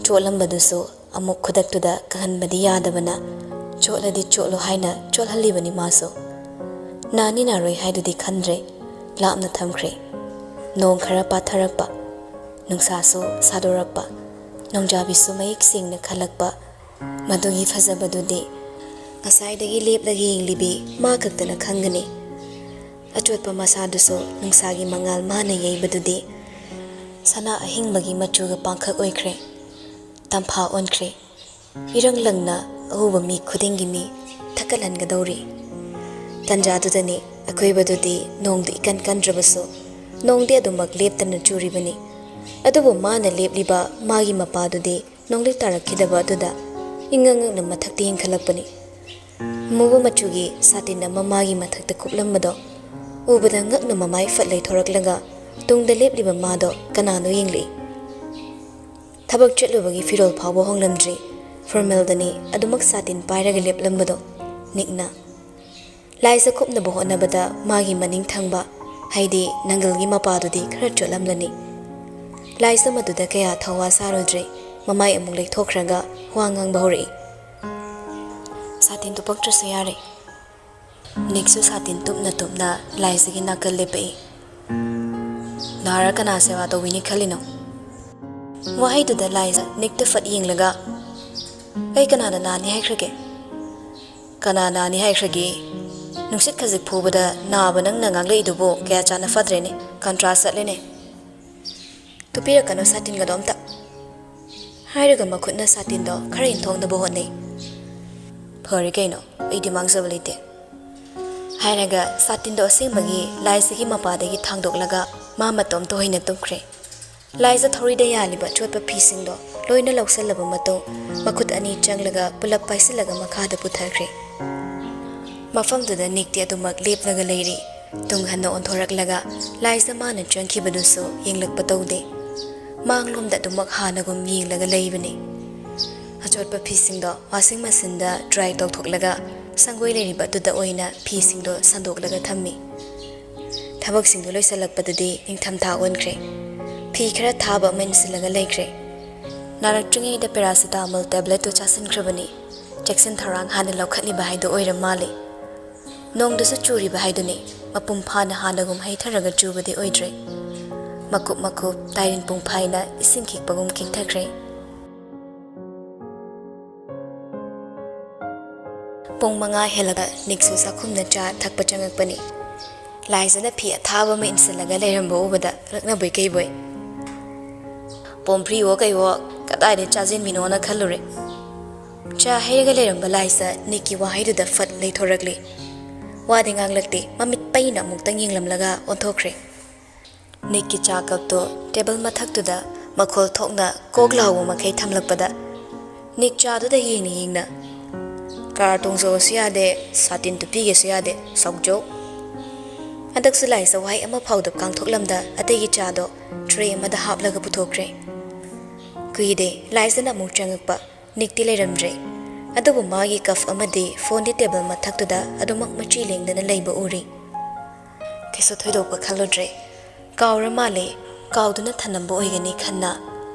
ꯆꯣꯠꯂꯝꯕꯗꯨꯁꯨ ꯑꯃꯨꯛ ꯈꯨꯗꯛꯇꯨꯗ ꯀꯪꯍꯟꯕꯗꯤ ꯌꯥꯗꯕꯅ ꯆꯣꯠꯂꯗꯤ ꯆꯣꯠꯂꯣ ꯍꯥꯏꯅ ꯆꯣꯠꯍꯜꯂꯤꯕꯅꯤ ꯃꯥꯁꯨ꯫ ꯅꯥꯅꯤ ꯅꯥꯔꯣꯏ ꯍꯥꯏꯗꯨꯗꯤ ꯈꯟꯗ꯭ꯔꯦ, ꯂꯥꯞꯅ ꯊꯝꯈ꯭ꯔꯦ꯫ ꯅꯣꯡ ꯈꯔ ꯄꯥꯊꯔꯛꯄ, ꯅꯨꯡꯁꯥꯁꯨ ꯁꯥꯗꯣꯔꯛꯄ, ꯅꯣꯡꯖꯥꯕꯤꯁꯨ ꯃꯌꯦꯛ ꯁꯦꯡꯅ ꯈꯜꯂꯛꯄ, ꯃꯗꯨꯒꯤ ꯐꯖꯕꯗꯨꯗꯤ ꯉꯁꯥꯏꯗꯒꯤ ꯂꯦꯞꯂꯒ ꯌꯦꯡꯂꯤꯕꯤ ꯃꯥ ꯈꯛꯇꯅ ꯈꯪꯒꯅꯤ꯫ ꯑꯆꯣꯠꯄ ꯃꯁꯥꯗꯨꯁꯨ ꯅꯨꯡꯁꯥꯒꯤ ꯃꯉꯥꯜ ꯃꯥꯅ ꯌꯩꯕꯗꯨꯗꯤ ꯁꯅꯥ ꯑꯍꯤꯡꯕꯒꯤ ꯃꯆꯨꯒ ꯄꯥꯡꯈꯛ ꯑꯣꯏꯈ꯭ꯔꯦ꯫ ꯇꯝꯐꯥ ꯑꯣꯟꯈ꯭ꯔꯦ꯫ ꯏꯔꯪ ꯂꯪꯅ ꯑꯎꯕ ꯃꯤ ꯈꯨꯗꯤꯡꯒꯤ ꯃꯤ ꯊꯛꯀꯠꯍꯟꯒꯗꯧꯔꯤ꯫ ꯇꯟꯖꯥꯗꯨꯗꯅꯤ ꯑꯀꯣꯏꯕꯗꯨꯗꯤ ꯅꯣꯡꯗꯨ ꯏꯀꯟ ꯀꯟꯗ꯭ꯔꯕꯁꯨ, ꯅꯣꯡꯗꯤ ꯑꯗꯨꯃꯛ ꯂꯦꯞꯇꯅ ꯆꯨꯔꯤꯕꯅꯤ꯫ ꯑꯗꯨꯕꯨ ꯃꯥꯅ ꯂꯦꯞꯂꯤꯕ ꯃꯥꯒꯤ ꯃꯄꯥꯗꯨꯗꯤ ꯅꯣꯡꯂꯩ ꯇꯥꯔꯛꯈꯤꯗꯕ ꯑꯗꯨꯗ ꯏꯉꯛ ꯉꯛꯅ ꯃꯊꯛꯇ ꯌꯦꯡꯈꯠꯂꯛꯄꯅꯤ꯫ ꯑꯃꯨꯕ ꯃꯆꯨꯒꯤ ꯁꯥꯇꯤꯟ ꯑꯃ ꯃꯥꯒꯤ ꯃꯊꯛꯇ ꯀꯨꯞꯂꯝꯕꯗꯣ ꯎꯕꯗ ꯉꯛꯅ ꯃꯃꯥꯏ ꯐꯠ ꯂꯩꯊꯣꯔꯛꯂꯒ ꯇꯨꯡꯗ ꯂꯦꯞꯂꯤꯕ ꯃꯥꯗꯣ ꯀꯅꯥꯅꯣ ꯌꯦꯡꯂꯛꯏ꯫ ꯊꯕꯛ ꯆꯠꯂꯨꯕꯒꯤ ꯐꯤꯔꯣꯜ ꯐꯥꯎꯕ ꯍꯣꯡꯂꯝꯗ꯭ꯔꯤ꯫ ꯐꯣꯔꯃꯦꯜꯗꯅꯤ ꯑꯗꯨꯃꯛ ꯁꯥꯇꯤꯟ ꯄꯥꯏꯔꯒ ꯂꯦꯞꯂꯝꯕꯗꯣ ꯅꯤꯛꯅ꯫ ꯂꯥꯏꯖ ꯀꯨꯞꯅꯕ ꯍꯣꯠꯅꯕꯗ ꯃꯥꯒꯤ ꯃꯅꯤꯡ ꯊꯪꯕ, ꯍꯥꯏꯗꯤ ꯅꯪꯒꯜꯒꯤ ꯃꯄꯥꯗꯨꯗꯤ ꯈꯔ ꯆꯣꯠꯂꯝꯂꯅꯤ꯫ ꯂꯥꯏꯖ ꯃꯗꯨꯗ ꯀꯌꯥ ꯊꯧꯋꯥ ꯁꯥꯔꯨꯗ꯭ꯔꯦ꯫ ꯃꯃꯥꯏ ꯑꯃꯨꯛ ꯂꯩꯊꯣꯛꯈ꯭ꯔꯒ ꯋꯥ ꯉꯥꯡꯕ ꯍꯧꯔꯛꯏ꯫ "ꯁꯥꯇꯤꯟ ꯇꯨꯞꯄꯛꯇ꯭ꯔꯁꯨ ꯌꯥꯔꯦ꯫" ꯅꯤꯛꯁꯨ ꯁꯥꯇꯤꯟ ꯇꯨꯞꯅ ꯇꯨꯞꯅ ꯂꯥꯏꯖꯒꯤ ꯅꯥꯀꯜ ꯂꯦꯞꯄꯛꯏ꯫ "ꯅꯥꯔ ꯀꯅꯥ ꯁꯦꯕꯥ ꯇꯧꯕꯤꯅꯤ ꯈꯜꯂꯤꯅꯣ?" ꯋꯥꯍꯩꯗꯨꯗ ꯂꯥꯏꯖ ꯅꯤꯛꯇ ꯐꯠ ꯌꯦꯡꯂꯒ, "ꯑꯩ ꯀꯅꯥꯅ ꯅꯥꯅꯤ ꯍꯥꯏꯈ꯭ꯔꯒꯦ? ꯀꯅꯥ ꯅꯥꯅꯤ ꯍꯥꯏꯈ꯭ꯔꯒꯦ? ꯅꯨꯡꯁꯤꯠ ꯈꯖꯤꯛ ꯐꯨꯕꯗ ꯅꯥꯕ ꯅꯪꯅ ꯉꯥꯡꯂꯛꯏꯗꯨꯕꯨ ꯀꯌꯥ ꯆꯥꯟꯅ ꯐꯗ꯭ꯔꯦꯅꯦ, ꯀꯟꯇ꯭ꯔꯥꯁ ꯆꯠꯂꯦꯅꯦ꯫ ꯇꯨꯞꯄꯤꯔꯛꯀꯅꯨ ꯁꯥꯇꯤꯟꯒꯗꯣ ꯑꯝꯇ꯫" ꯍꯥꯏꯔꯒ ꯃꯈꯨꯠꯅ ꯁꯥꯇꯤꯟꯗꯣ ꯈꯔ ꯏꯟꯊꯣꯛꯅꯕ ꯍꯣꯠꯅꯩ꯫ "ꯐꯔꯦ ꯀꯩꯅꯣ, ꯑꯩꯗꯤ ꯃꯥꯡꯖꯕ ꯂꯩꯇꯦ꯫" ꯍꯥꯏꯔꯒ ꯁꯥꯇꯤꯟꯗꯣ ꯑꯁꯦꯡꯕꯒꯤ ꯂꯥꯏꯖꯒꯤ ꯃꯄꯥꯗꯒꯤ ꯊꯥꯡꯗꯣꯛꯂꯒ ꯃꯥ ꯃꯇꯣꯝꯇ ꯑꯣꯏꯅ ꯇꯨꯝꯈ꯭ꯔꯦ꯫ ꯂꯥꯏꯖ ꯊꯧꯔꯤꯗ ꯌꯥꯜꯂꯤꯕ ꯑꯆꯣꯠꯄ ꯐꯤꯁꯤꯡꯗꯣ ꯂꯣꯏꯅ ꯂꯧꯁꯜꯂꯕ ꯃꯇꯨꯡ, ꯃꯈꯨꯠ ꯑꯅꯤ ꯆꯪꯂꯒ ꯄꯨꯂꯞ ꯄꯥꯏꯁꯤꯜꯂꯒ ꯃꯈꯥꯗ ꯄꯨꯊꯈ꯭ꯔꯦ꯫ ꯃꯐꯝꯗꯨꯗ ꯅꯤꯛꯇꯤ ꯑꯗꯨꯃꯛ ꯂꯦꯞꯂꯒ ꯂꯩꯔꯤ꯫ ꯇꯨꯡ ꯍꯟꯅ ꯑꯣꯟꯊꯣꯔꯛꯂꯒ ꯂꯥꯏꯖ ꯃꯥꯅ ꯆꯪꯈꯤꯕꯗꯨꯁꯨ ꯌꯦꯡꯂꯛꯄ ꯇꯧꯗꯦ꯫ ꯃꯥꯡꯂꯣꯝꯗ ꯑꯗꯨꯃꯛ ꯍꯥꯟꯅꯒꯨꯝ ꯌꯦꯡꯂꯒ ꯂꯩꯕꯅꯤ꯫ ꯑꯆꯣꯠꯄ ꯐꯤꯁꯤꯡꯗꯣ ꯋꯥꯁꯤꯡ ꯃꯦꯆꯤꯟꯗ ꯗ꯭ꯔꯥꯏ ꯇꯧꯊꯣꯛꯂꯒ ꯁꯪꯒꯣꯏ ꯂꯩꯔꯤꯕ ꯑꯗꯨꯗ ꯑꯣꯏꯅ ꯐꯤꯁꯤꯡꯗꯣ ꯁꯟꯗꯣꯛꯂꯒ ꯊꯝꯃꯤ꯫ ꯊꯕꯛꯁꯤꯡꯗꯨ ꯂꯣꯏꯁꯤꯜꯂꯛꯄꯗꯗꯤ ꯅꯤꯡꯊꯝꯊꯥ ꯑꯣꯟꯈ꯭ꯔꯦ꯫ ꯐꯤ ꯈꯔ ꯊꯥꯕ ꯑꯃ ꯏꯟꯁꯤꯜꯂꯒ ꯂꯩꯈ꯭ꯔꯦ꯫ ꯅꯥꯔꯛꯇ꯭ꯔꯤꯉꯩꯗ ꯄꯦꯔꯥꯁꯤꯇꯥꯃꯣꯜ ꯇꯦꯕ꯭ꯂꯦꯠꯇꯨ ꯆꯥꯁꯤꯟꯈ꯭ꯔꯕꯅꯤ꯫ ꯆꯦꯛꯁꯤꯟ ꯊꯧꯔꯥꯡ ꯍꯥꯟꯅ ꯂꯧꯈꯠꯂꯤꯕ ꯍꯥꯏꯗꯨ ꯑꯣꯏꯔ ꯃꯥꯜꯂꯤ꯫ ꯅꯣꯡꯗꯨꯁꯨ ꯆꯨꯔꯤꯕ ꯍꯥꯏꯗꯨꯅꯤ, ꯃꯄꯨꯡ ꯐꯥꯅ ꯍꯥꯟꯅꯒꯨꯝ ꯍꯩꯊꯔꯒ ꯆꯨꯕꯗꯤ ꯑꯣꯏꯗ꯭ꯔꯦ꯫ ꯃꯀꯨꯞ ꯃꯀꯨꯞ ꯇꯥꯏꯔꯤꯟ ꯄꯨꯡꯐꯥꯏꯅ ꯏꯁꯤꯡ ꯈꯤꯛꯄꯒꯨꯝ ꯈꯤꯛꯊꯈ꯭ꯔꯦ꯫ ꯄꯨꯡ ꯃꯉꯥ ꯍꯦꯜꯂꯒ ꯅꯤꯛꯁꯨ ꯆꯥꯛꯈꯨꯝꯗ ꯆꯥ ꯊꯛꯄ ꯆꯪꯉꯛꯄꯅꯤ꯫ ꯂꯥꯏꯖꯅ ꯐꯤ ꯑꯊꯥꯕ ꯑꯃ ꯏꯟꯁꯤꯜꯂꯒ ꯂꯩꯔꯝꯕ ꯎꯕꯗ ꯉꯛꯅꯕꯣꯏ ꯀꯩꯕꯣꯏ꯫ "ꯄꯣꯝꯐ꯭ꯔꯤꯋꯣ ꯀꯩꯋꯣ, ꯀꯗꯥꯏꯗ ꯆꯥꯁꯤꯟꯕꯤꯅꯣꯅ ꯈꯜꯂꯨꯔꯦ꯫" ꯆꯥ ꯍꯩꯔꯒ ꯂꯩꯔꯝꯕ ꯂꯥꯏꯖ ꯅꯤꯛꯀꯤ ꯋꯥꯍꯩꯗꯨꯗ ꯐꯠ ꯂꯩꯊꯣꯔꯛꯂꯤ꯫ ꯋꯥꯗꯤ ꯉꯥꯡꯂꯛꯇꯦ, ꯃꯃꯤꯠ ꯄꯩꯅ ꯑꯃꯨꯛꯇꯪ ꯌꯦꯡꯂꯝꯂꯒ ꯑꯣꯟꯊꯣꯛꯈ꯭ꯔꯦ꯫ ꯅꯤꯛꯀꯤ ꯆꯥ ꯀꯞꯇꯣ ꯇꯦꯕꯜ ꯃꯊꯛꯇꯨꯗ ꯃꯈꯣꯜ ꯊꯣꯛꯅ ꯀꯣꯛ ꯂꯥꯎꯕ ꯃꯈꯩ ꯊꯝꯂꯛꯄꯗ, ꯅꯤꯛ ꯆꯥꯗꯨꯗ ꯌꯦꯡꯅ ꯌꯦꯡꯅ, "ꯀꯥꯔ ꯇꯣꯡꯖꯧꯁꯨ ꯌꯥꯗꯦ, ꯁꯥꯇꯤꯟ ꯇꯨꯞꯄꯤꯒꯦꯁꯨ ꯌꯥꯗꯦ, ꯁꯥꯎꯖꯧ꯫" ꯍꯟꯗꯛꯁꯨ ꯂꯥꯏꯖ ꯋꯥꯍꯩ ꯑꯃ ꯐꯥꯎꯗ ꯀꯥꯡꯊꯣꯛꯂꯝꯗ ꯑꯇꯩꯒꯤ ꯆꯥꯗꯣ ꯇ꯭ꯔꯦ ꯑꯃꯗ ꯍꯥꯞꯂꯒ ꯄꯨꯊꯣꯛꯈ꯭ꯔꯦ꯫ ꯀꯨꯏꯗꯦ, ꯂꯥꯏꯖꯅ ꯑꯃꯨꯛ ꯆꯪꯉꯛꯄ꯫ ꯅꯤꯛꯇꯤ ꯂꯩꯔꯝꯗ꯭ꯔꯦ꯫ ꯑꯗꯨꯕꯨ ꯃꯥꯒꯤ ꯀꯞ ꯑꯃꯗꯤ ꯐꯣꯟꯗꯤ ꯇꯦꯕꯜ ꯃꯊꯛꯇꯨꯗ ꯑꯗꯨꯃꯛ ꯃꯆꯤ ꯂꯦꯡꯗꯅ ꯂꯩꯕ ꯎꯔꯤ꯫ ꯀꯩꯁꯨ ꯊꯣꯏꯗꯣꯛꯄ ꯈꯜꯂꯨꯗ꯭ꯔꯦ꯫ ꯀꯥꯎꯔ ꯃꯥꯜꯂꯦ, ꯀꯥꯎꯗꯨꯅ ꯊꯅꯝꯕ ꯑꯣꯏꯒꯅꯤ ꯈꯟꯅ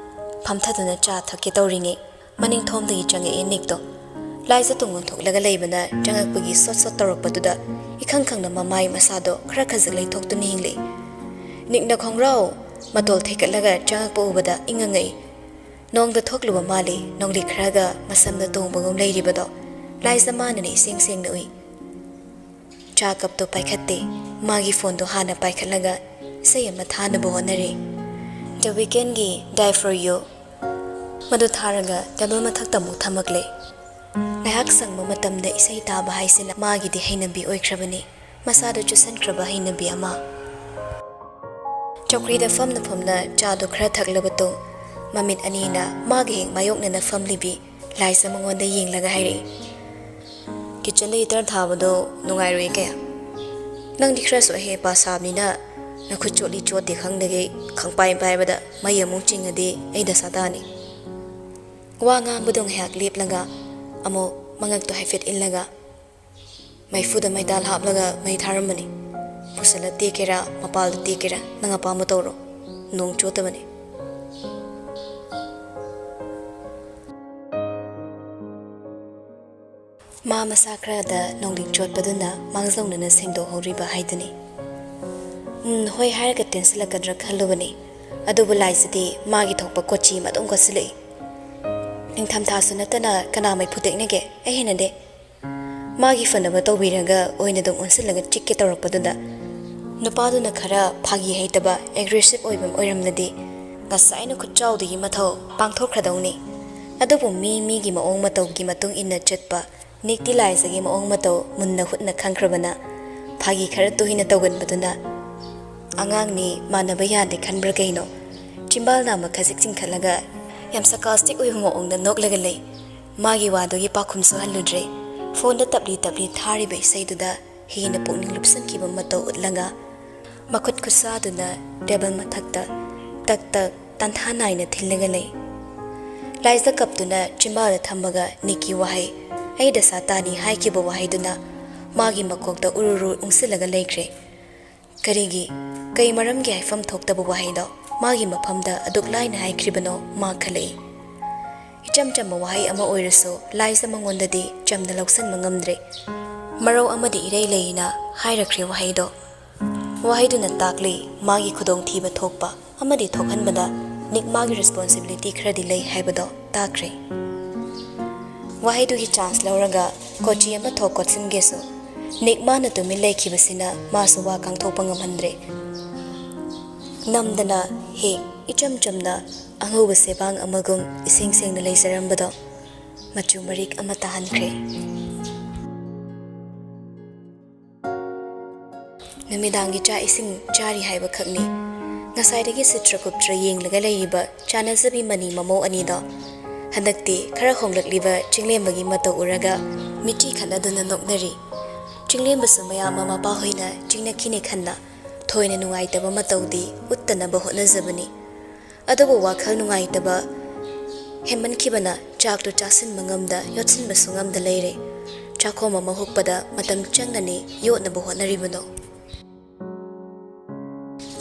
ꯐꯝꯊꯗꯨꯅ ꯆꯥ ꯊꯛꯀꯦ ꯇꯧꯔꯤꯉꯩ, ꯃꯅꯤꯡꯊꯣꯝꯗꯒꯤ ꯆꯪꯉꯛꯑꯦ ꯅꯤꯛꯇꯣ꯫ ꯂꯥꯏꯖ ꯇꯨꯡ ꯑꯣꯟꯊꯣꯛꯂꯒ ꯂꯩꯕꯅ ꯆꯪꯉꯛꯄꯒꯤ ꯁꯣꯠ ꯁꯣꯠ ꯇꯧꯔꯛꯄꯗꯨꯗ ꯏꯈꯪ ꯈꯪꯅ ꯃꯃꯥꯏ ꯃꯁꯥꯗꯣ ꯈꯔ ꯈꯖꯤꯛ ꯂꯩꯊꯣꯛꯇꯨꯅ ꯌꯦꯡꯂꯛꯏ꯫ ꯅꯤꯛꯅ ꯈꯣꯡꯒ꯭ꯔꯥꯎ ꯃꯇꯣꯜ ꯊꯦꯛꯀꯠꯂꯒ ꯆꯪꯉꯛꯄ ꯎꯕꯗ ꯏꯉꯛ ꯉꯛꯏ꯫ ꯅꯣꯡꯗ ꯊꯣꯛꯂꯨꯕ ꯃꯥꯜꯂꯤ, ꯅꯣꯡꯂꯤꯛ ꯈꯔꯒ ꯃꯁꯝꯗ ꯇꯣꯡꯕꯒꯨꯝ ꯂꯩꯔꯤꯕꯗꯣ ꯂꯥꯏꯖ ꯃꯥꯅꯅ ꯏꯁꯦꯡ ꯁꯦꯡꯅ ꯎꯏ꯫ ꯆꯥ ꯀꯞꯇꯣ ꯄꯥꯏꯈꯠꯇꯦ꯫ ꯃꯥꯒꯤ ꯐꯣꯟꯗꯣ ꯍꯥꯟꯅ ꯄꯥꯏꯈꯠꯂꯒ ꯏꯁꯩ ꯑꯃ ꯊꯥꯅꯕ ꯍꯣꯠꯅꯔꯤ꯫ The Weekndꯒꯤ Die For You꯫ ꯃꯗꯨ ꯊꯥꯔꯒ ꯇꯦꯕꯜ ꯃꯊꯛꯇ ꯑꯃꯨꯛ ꯊꯝꯃꯛꯂꯦ꯫ ꯉꯥꯏꯍꯥꯛ ꯁꯪꯕ ꯃꯇꯝꯗ ꯏꯁꯩ ꯇꯥꯕ ꯍꯥꯏꯁꯤꯅ ꯃꯥꯒꯤꯗꯤ ꯍꯩꯅꯕꯤ ꯑꯣꯏꯈ꯭ꯔꯕꯅꯤ꯫ ꯃꯁꯥꯗ ꯆꯨꯁꯟꯈ꯭ꯔꯕ ꯍꯩꯅꯕꯤ ꯑꯃ꯫ ꯆꯧꯀ꯭ꯔꯤꯗ ꯐꯝꯅ ꯐꯝꯅ ꯆꯥꯗꯨ ꯈꯔ ꯊꯛꯂꯕ ꯇꯨꯡ, ꯃꯃꯤꯠ ꯑꯅꯤꯅ ꯃꯥꯒ ꯍꯦꯛ ꯃꯥꯌꯣꯛꯅꯅ ꯐꯝꯂꯤꯕꯤ ꯂꯥꯏꯖ ꯃꯉꯣꯟꯗ ꯌꯦꯡꯂꯒ ꯍꯥꯏꯔꯛꯏ, "ꯀꯤꯠꯆꯟꯗ ꯍꯤꯇꯔ ꯊꯥꯕꯗꯣ ꯅꯨꯡꯉꯥꯏꯔꯣꯏ ꯀꯌꯥ꯫ ꯅꯪꯗꯤ ꯈꯔꯁꯨ ꯑꯍꯦ ꯑꯄꯥ ꯁꯥꯕꯅꯤꯅ ꯅꯈꯨꯠ ꯆꯣꯠꯂꯤ ꯆꯣꯠꯇꯦ ꯈꯪꯗꯒꯩ ꯈꯪꯄꯥꯏ ꯄꯥꯏꯕꯗ ꯃꯩ ꯑꯃꯨꯛ ꯆꯤꯡꯉꯗꯤ ꯑꯩ ꯗꯁꯥ ꯇꯥꯅꯤ꯫" ꯋꯥ ꯉꯥꯡꯕꯗꯣ ꯉꯥꯏꯍꯥꯛ ꯂꯦꯞꯂꯒ ꯑꯃꯨꯛ ꯃꯉꯛꯇꯣ ꯍꯥꯏꯐꯦꯠ ꯏꯜꯂꯒ, "ꯃꯩꯐꯨꯗ ꯃꯩꯇꯥꯜ ꯍꯥꯞꯂꯒ ꯃꯩ ꯊꯥꯔꯝꯕꯅꯤ꯫ ꯄꯨꯁꯜꯂ ꯇꯦꯛꯀꯦꯔꯥ, ꯃꯄꯥꯜꯗ ꯇꯦꯛꯀꯦꯔꯥ, ꯅꯪ ꯑꯄꯥꯝꯕ ꯇꯧꯔꯣ꯫ ꯅꯣꯡ ꯆꯣꯠꯇꯕꯅꯤ꯫" ꯃꯥ ꯃꯁꯥ ꯈꯔꯗ ꯅꯣꯡꯂꯤꯡ ꯆꯣꯠꯄꯗꯨꯅ ꯃꯥꯡꯖꯧꯅꯅ ꯁꯦꯡꯗꯣꯛꯍꯧꯔꯤꯕ ꯍꯥꯏꯗꯨꯅꯤ꯫ "ꯎꯝ, ꯍꯣꯏ" ꯍꯥꯏꯔꯒ ꯇꯦꯟꯁꯤꯜꯂꯛꯀꯗ꯭ꯔꯥ ꯈꯜꯂꯨꯕꯅꯤ꯫ ꯑꯗꯨꯕꯨ ꯂꯥꯏꯖꯗꯤ ꯃꯥꯒꯤ ꯊꯣꯛꯄ ꯀꯣꯆꯤ ꯑꯃ ꯑꯗꯨꯝ ꯀꯣꯠꯁꯤꯜꯂꯛꯏ꯫ ꯅꯤꯡꯊꯝꯊꯥꯁꯨ ꯅꯠꯇꯅ ꯀꯅꯥ ꯃꯩꯐꯨ ꯇꯦꯛꯅꯒꯦ? ꯑꯩ ꯍꯩꯅꯗꯦ꯫ ꯃꯥꯒꯤ ꯐꯅꯕ ꯇꯧꯕꯤꯔꯒ ꯑꯣꯏꯅ ꯑꯗꯨꯝ ꯑꯣꯟꯁꯤꯜꯂꯒ ꯆꯤꯛꯀꯦ ꯇꯧꯔꯛꯄꯗꯨꯗ ꯅꯨꯄꯥꯗꯨꯅ ꯈꯔ ꯐꯥꯒꯤ ꯍꯩꯇꯕ, ꯑꯦꯒ꯭ꯔꯦꯁꯤꯞ ꯑꯣꯏꯕ ꯑꯣꯏꯔꯝꯂꯗꯤ ꯉꯁꯥꯏꯅ ꯈꯨꯠꯆꯥꯎꯗꯨꯒꯤ ꯃꯊꯧ ꯄꯥꯡꯊꯣꯛꯈ꯭ꯔꯗꯧꯅꯤ꯫ ꯑꯗꯨꯕꯨ ꯃꯤ ꯃꯤꯒꯤ ꯃꯑꯣꯡ ꯃꯇꯧꯒꯤ ꯃꯇꯨꯡ ꯏꯟꯅ ꯆꯠꯄ ꯅꯤꯛꯇꯤ ꯂꯥꯏꯖꯒꯤ ꯃꯑꯣꯡ ꯃꯇꯧ ꯃꯨꯟꯅ ꯍꯨꯠꯅ ꯈꯪꯈ꯭ꯔꯕꯅ ꯐꯥꯒꯤ ꯈꯔ ꯇꯣꯏꯅ ꯇꯧꯒꯟꯕꯗꯨꯅ, "ꯑꯉꯥꯡꯅꯤ, ꯃꯥꯟꯅꯕ ꯌꯥꯗꯦ ꯈꯟꯕ꯭ꯔꯥ ꯀꯩꯅꯣ?" ꯆꯤꯝꯕꯥꯜ ꯅꯥꯝꯃ ꯈꯖꯤꯛ ꯆꯤꯡꯈꯠꯂꯒ ꯌꯥꯝ ꯁꯔꯀꯥꯁꯇꯤꯛ ꯑꯣꯏꯕ ꯃꯑꯣꯡꯗ ꯅꯣꯛꯂꯒ ꯂꯩ꯫ ꯃꯥꯒꯤ ꯋꯥꯗꯨꯒꯤ ꯄꯥꯎꯈꯨꯝꯁꯨ ꯍꯜꯂꯨꯗ꯭ꯔꯦ꯫ ꯐꯣꯟꯗ ꯇꯞꯂꯤ ꯇꯞꯂꯤ ꯊꯥꯔꯤꯕ ꯏꯁꯩꯗꯨꯗ ꯍꯦꯟꯅ ꯄꯨꯛꯅꯤꯡ ꯂꯨꯞꯁꯟꯈꯤꯕ ꯃꯇꯧ ꯎꯠꯂꯒ ꯃꯈꯨꯠ ꯈꯨꯠꯁꯥꯗꯨꯅ ꯇꯦꯕꯜ ꯃꯊꯛꯇ ꯇꯛ ꯇꯛ ꯇꯥꯟꯊꯥ ꯅꯥꯏꯅ ꯊꯤꯜꯂꯒ ꯂꯩ꯫ ꯂꯥꯏꯖ ꯀꯞꯇꯨꯅ ꯆꯤꯝꯕꯥꯜꯗ ꯊꯝꯃꯒ ꯅꯤꯛꯀꯤ ꯋꯥꯍꯩ, "ꯑꯩ ꯗꯁꯥ ꯇꯥꯅꯤ" ꯍꯥꯏꯈꯤꯕ ꯋꯥꯍꯩꯗꯨꯅ ꯃꯥꯒꯤ ꯃꯀꯣꯛꯇ ꯎꯔꯨꯔꯨ ꯎꯪꯁꯤꯜꯂꯒ ꯂꯩꯈ꯭ꯔꯦ꯫ ꯀꯔꯤꯒꯤ, ꯀꯩ ꯃꯔꯝꯒꯤ ꯍꯥꯏꯐꯝ ꯊꯣꯛꯇꯕ ꯋꯥꯍꯩꯗꯣ ꯃꯥꯒꯤ ꯃꯐꯝꯗ ꯑꯗꯨꯛ ꯂꯥꯏꯅ ꯍꯥꯏꯈ꯭ꯔꯤꯕꯅꯣ ꯃꯥ ꯈꯜꯂꯛꯏ꯫ ꯏꯆꯝ ꯆꯝꯕ ꯋꯥꯍꯩ ꯑꯃ ꯑꯣꯏꯔꯁꯨ ꯂꯥꯏꯖ ꯃꯉꯣꯟꯗꯗꯤ ꯆꯝꯅ ꯂꯧꯁꯟꯕ ꯉꯝꯗ꯭ꯔꯦ꯫ ꯃꯔꯧ ꯑꯃꯗꯤ ꯏꯔꯩ ꯂꯩꯅ ꯍꯥꯏꯔꯛꯈ꯭ꯔꯦ ꯋꯥꯍꯩꯗꯣ꯫ ꯋꯥꯍꯩꯗꯨꯅ ꯇꯥꯛꯂꯤ ꯃꯥꯒꯤ ꯈꯨꯗꯣꯡꯊꯤꯕ ꯊꯣꯛꯄ ꯑꯃꯗꯤ ꯊꯣꯛꯍꯟꯕꯗ ꯅꯤꯛ ꯃꯥꯒꯤ ꯔꯦꯁꯄꯣꯟꯁꯤꯕꯤꯂꯤꯇꯤ ꯈꯔꯗꯤ ꯂꯩ ꯍꯥꯏꯕꯗꯣ ꯇꯥꯛꯈ꯭ꯔꯦ꯫ ꯋꯥꯍꯩꯗꯨꯒꯤ ꯆꯥꯟꯁ ꯂꯧꯔꯒ ꯀꯣꯆꯤ ꯑꯃ ꯊꯣꯛ ꯀꯣꯠꯁꯤꯟꯒꯦꯁꯨ ꯅꯤꯛ ꯃꯥꯅ ꯇꯨꯃꯤꯟ ꯂꯩꯈꯤꯕꯁꯤꯅ ꯃꯥꯁꯨ ꯋꯥ ꯀꯥꯡꯊꯣꯛꯄ ꯉꯝꯍꯟꯗ꯭ꯔꯦ꯫ ꯅꯝꯗꯅ ꯍꯦꯛ ꯏꯆꯝ ꯆꯝꯅ ꯑꯉꯧꯕ ꯁꯦꯕꯥꯡ ꯑꯃꯒꯨꯝ ꯏꯁꯦꯡ ꯁꯦꯡꯅ ꯂꯩꯖꯔꯝꯕꯗꯣ ꯃꯆꯨ ꯃꯔꯤꯛ ꯑꯃ ꯇꯥꯍꯟꯈ꯭ꯔꯦ꯫ ꯅꯨꯃꯤꯗꯥꯡꯒꯤ ꯆꯥꯛ ꯏꯁꯤꯡ ꯆꯥꯔꯤ ꯍꯥꯏꯕꯈꯛꯅꯤ꯫ ꯉꯁꯥꯏꯗꯒꯤ ꯁꯤꯇ꯭ꯔꯒꯨꯞꯇ꯭ꯔ ꯌꯦꯡꯂꯒ ꯂꯩꯔꯤꯕ ꯆꯥꯟꯅꯖꯕꯤ ꯃꯅꯤ ꯃꯃꯧ ꯑꯅꯤꯗꯣ ꯍꯟꯗꯛꯇꯤ ꯈꯔ ꯍꯣꯡꯂꯛꯂꯤꯕ ꯆꯤꯡꯂꯦꯝꯕꯒꯤ ꯃꯇꯧ ꯎꯔꯒ ꯃꯤꯠꯆꯤ ꯈꯠꯅꯗꯨꯅ ꯅꯣꯛꯅꯔꯤ꯫ ꯆꯤꯡꯂꯦꯝꯕꯁꯨ ꯃꯌꯥꯝ ꯃꯃꯥ ꯃꯄꯥꯍꯣꯏꯅ ꯆꯤꯡꯅꯈꯤꯅꯦ ꯈꯟꯅ ꯊꯣꯏꯅ ꯅꯨꯡꯉꯥꯏꯇꯕ ꯃꯇꯧꯗꯤ ꯎꯠꯇꯅꯕ ꯍꯣꯠꯅꯖꯕꯅꯤ꯫ ꯑꯗꯨꯕꯨ ꯋꯥꯈꯜ ꯅꯨꯡꯉꯥꯏꯇꯕ ꯍꯦꯟꯃꯟꯈꯤꯕꯅ ꯆꯥꯛꯇꯨ ꯆꯥꯁꯤꯟꯕ ꯉꯝꯗ, ꯌꯣꯠꯁꯤꯟꯕꯁꯨ ꯉꯝꯗ ꯂꯩꯔꯦ꯫ ꯆꯥꯛꯈꯣꯝ ꯑꯃ ꯍꯨꯛꯄꯗ ꯃꯇꯝ ꯆꯪꯅꯅꯤ ꯌꯣꯠꯅꯕ ꯍꯣꯠꯅꯔꯤꯕꯗꯣ꯫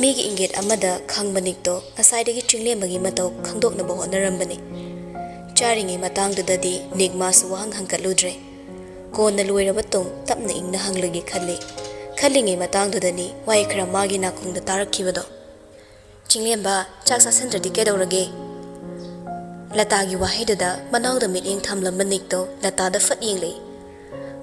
ꯃꯤꯒꯤ ꯏꯪꯒꯤꯠ ꯑꯃꯗ ꯈꯪꯕ ꯅꯤꯛꯇꯣ ꯉꯁꯥꯏꯗꯒꯤ ꯆꯤꯡꯂꯦꯝꯕꯒꯤ ꯃꯇꯧ ꯈꯪꯗꯣꯛꯅꯕ ꯍꯣꯠꯅꯔꯝꯕꯅꯤ꯫ ꯆꯥꯔꯤꯉꯩ ꯃꯇꯥꯡꯗꯨꯗꯗꯤ ꯅꯤꯛ ꯃꯥꯁꯨ ꯋꯥꯍꯪ ꯍꯪꯀꯠꯂꯨꯗ꯭ꯔꯦ꯫ ꯀꯣꯟꯅ ꯂꯣꯏꯔꯕ ꯇꯨꯡ ꯇꯞꯅ ꯏꯪꯅ ꯍꯪꯂꯒꯦ ꯈꯜꯂꯤ꯫ ꯈꯜꯂꯤꯉꯩ ꯃꯇꯥꯡꯗꯨꯗꯅꯤ ꯋꯥꯍꯩ ꯈꯔ ꯃꯥꯒꯤ ꯅꯥꯀꯣꯡꯗ ꯇꯥꯔꯛꯈꯤꯕꯗꯣ꯫ "ꯆꯤꯡꯂꯦꯝꯕ, ꯆꯥꯛ ꯆꯥꯁꯤꯟꯗ꯭ꯔꯗꯤ ꯀꯩꯗꯧꯔꯒꯦ?" ꯂꯇꯥꯒꯤ ꯋꯥꯍꯩꯗꯨꯗ ꯃꯅꯥꯎꯗ ꯃꯤꯠꯌꯦꯡ ꯊꯝꯂꯝꯕ ꯅꯤꯛꯇꯣ ꯂꯇꯥꯗ ꯐꯠ ꯌꯦꯡꯂꯛꯏ꯫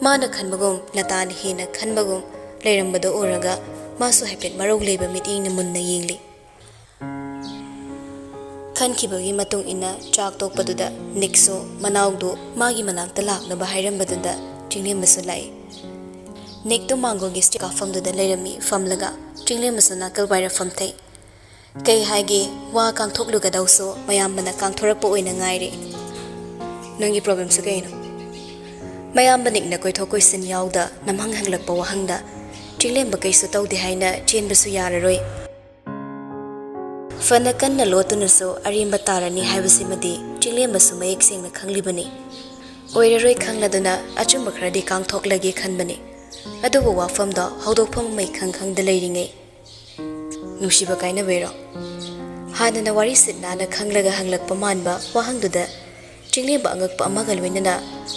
ꯃꯥꯅ ꯈꯟꯕꯒꯨꯝ, ꯂꯇꯥꯅ ꯍꯦꯟꯅ ꯈꯟꯕꯒꯨꯝ ꯂꯩꯔꯝꯕꯗꯣ ꯎꯔꯒ ꯃꯥꯁꯨ ꯍꯥꯏꯐꯦꯠ ꯃꯔꯧ ꯂꯩꯕ ꯃꯤꯠꯌꯦꯡꯅ ꯃꯨꯟꯅ ꯌꯦꯡꯂꯤ꯫ ꯈꯟꯈꯤꯕꯒꯤ ꯃꯇꯨꯡ ꯏꯟꯅ ꯆꯥꯛ ꯇꯣꯛꯄꯗꯨꯗ ꯅꯤꯛꯁꯨ ꯃꯅꯥꯎꯗꯨ ꯃꯥꯒꯤ ꯃꯅꯥꯛꯇ ꯂꯥꯛꯅꯕ ꯍꯥꯏꯔꯝꯕꯗꯨꯗ ꯆꯤꯡꯂꯦꯝꯕꯁꯨ ꯂꯥꯛꯏ꯫ ꯅꯤꯛꯇꯨ ꯃꯥꯡꯒꯣꯜꯒꯤ ꯁ꯭ꯇꯦꯞ ꯀꯥꯐꯝꯗꯨꯗ ꯂꯩꯔꯝꯃꯤ ꯐꯝꯂꯒ꯫ ꯆꯤꯡꯂꯦꯝꯕꯁꯨ ꯅꯥꯀꯜ ꯋꯥꯏꯔ ꯐꯝꯊꯩ꯫ ꯀꯩ ꯍꯥꯏꯒꯦ, ꯋꯥ ꯀꯥꯡꯊꯣꯛꯂꯨꯒꯗꯧꯁꯨ ꯃꯌꯥꯝꯕꯅ ꯀꯥꯡꯊꯣꯔꯛꯄ ꯑꯣꯏꯅ ꯉꯥꯏꯔꯦ꯫ "ꯅꯪꯒꯤ ꯄ꯭ꯔꯣꯕ꯭ꯂꯦꯝꯁꯦ ꯀꯩꯅꯣ?" ꯃꯌꯥꯝꯕ ꯅꯤꯛꯅ ꯀꯣꯏꯊꯣꯛ ꯀꯣꯏꯁꯤꯟ ꯌꯥꯎꯗ ꯅꯝꯍꯪ ꯍꯪꯂꯛꯄ ꯋꯥꯍꯪꯗ ꯆꯤꯡꯂꯦꯝꯕ ꯀꯩꯁꯨ ꯇꯧꯗꯦ ꯍꯥꯏꯅ ꯆꯦꯟꯕꯁꯨ ꯌꯥꯔꯔꯣꯏ꯫ ꯐꯅ ꯀꯟꯅ ꯂꯣꯠꯇꯨꯅꯁꯨ ꯑꯔꯦꯝꯕ ꯇꯥꯔꯅꯤ ꯍꯥꯏꯕꯁꯤꯃꯗꯤ ꯆꯤꯡꯂꯦꯝꯕꯁꯨ ꯃꯌꯦꯛ ꯁꯦꯡꯅ ꯈꯪꯂꯤꯕꯅꯤ꯫ ꯑꯣꯏꯔꯔꯣꯏ ꯈꯪꯂꯗꯨꯅ ꯑꯆꯨꯝꯕ ꯈꯔꯗꯤ ꯀꯥꯡꯊꯣꯛꯂꯒꯦ ꯈꯟꯕꯅꯤ꯫ ꯑꯗꯨꯕꯨ ꯋꯥꯐꯝꯗꯣ ꯍꯧꯗꯣꯛꯐꯝ ꯑꯃ ꯏꯈꯪ ꯈꯪꯗ ꯂꯩꯔꯤꯉꯩ꯫ "ꯅꯨꯡꯁꯤꯕ ꯀꯥꯏꯅꯕꯩꯔꯣ?" ꯍꯥꯟꯅꯅ ꯋꯥꯔꯤ ꯁꯤꯠ ꯅꯥꯟꯅ ꯈꯪꯂꯒ ꯍꯪꯂꯛꯄ ꯃꯥꯟꯕ ꯋꯥꯍꯪꯗꯨꯗ ꯆꯤꯡꯂꯦꯝꯕ ꯑꯉꯛꯄ ꯑꯃꯒ ꯂꯣꯏꯅꯅ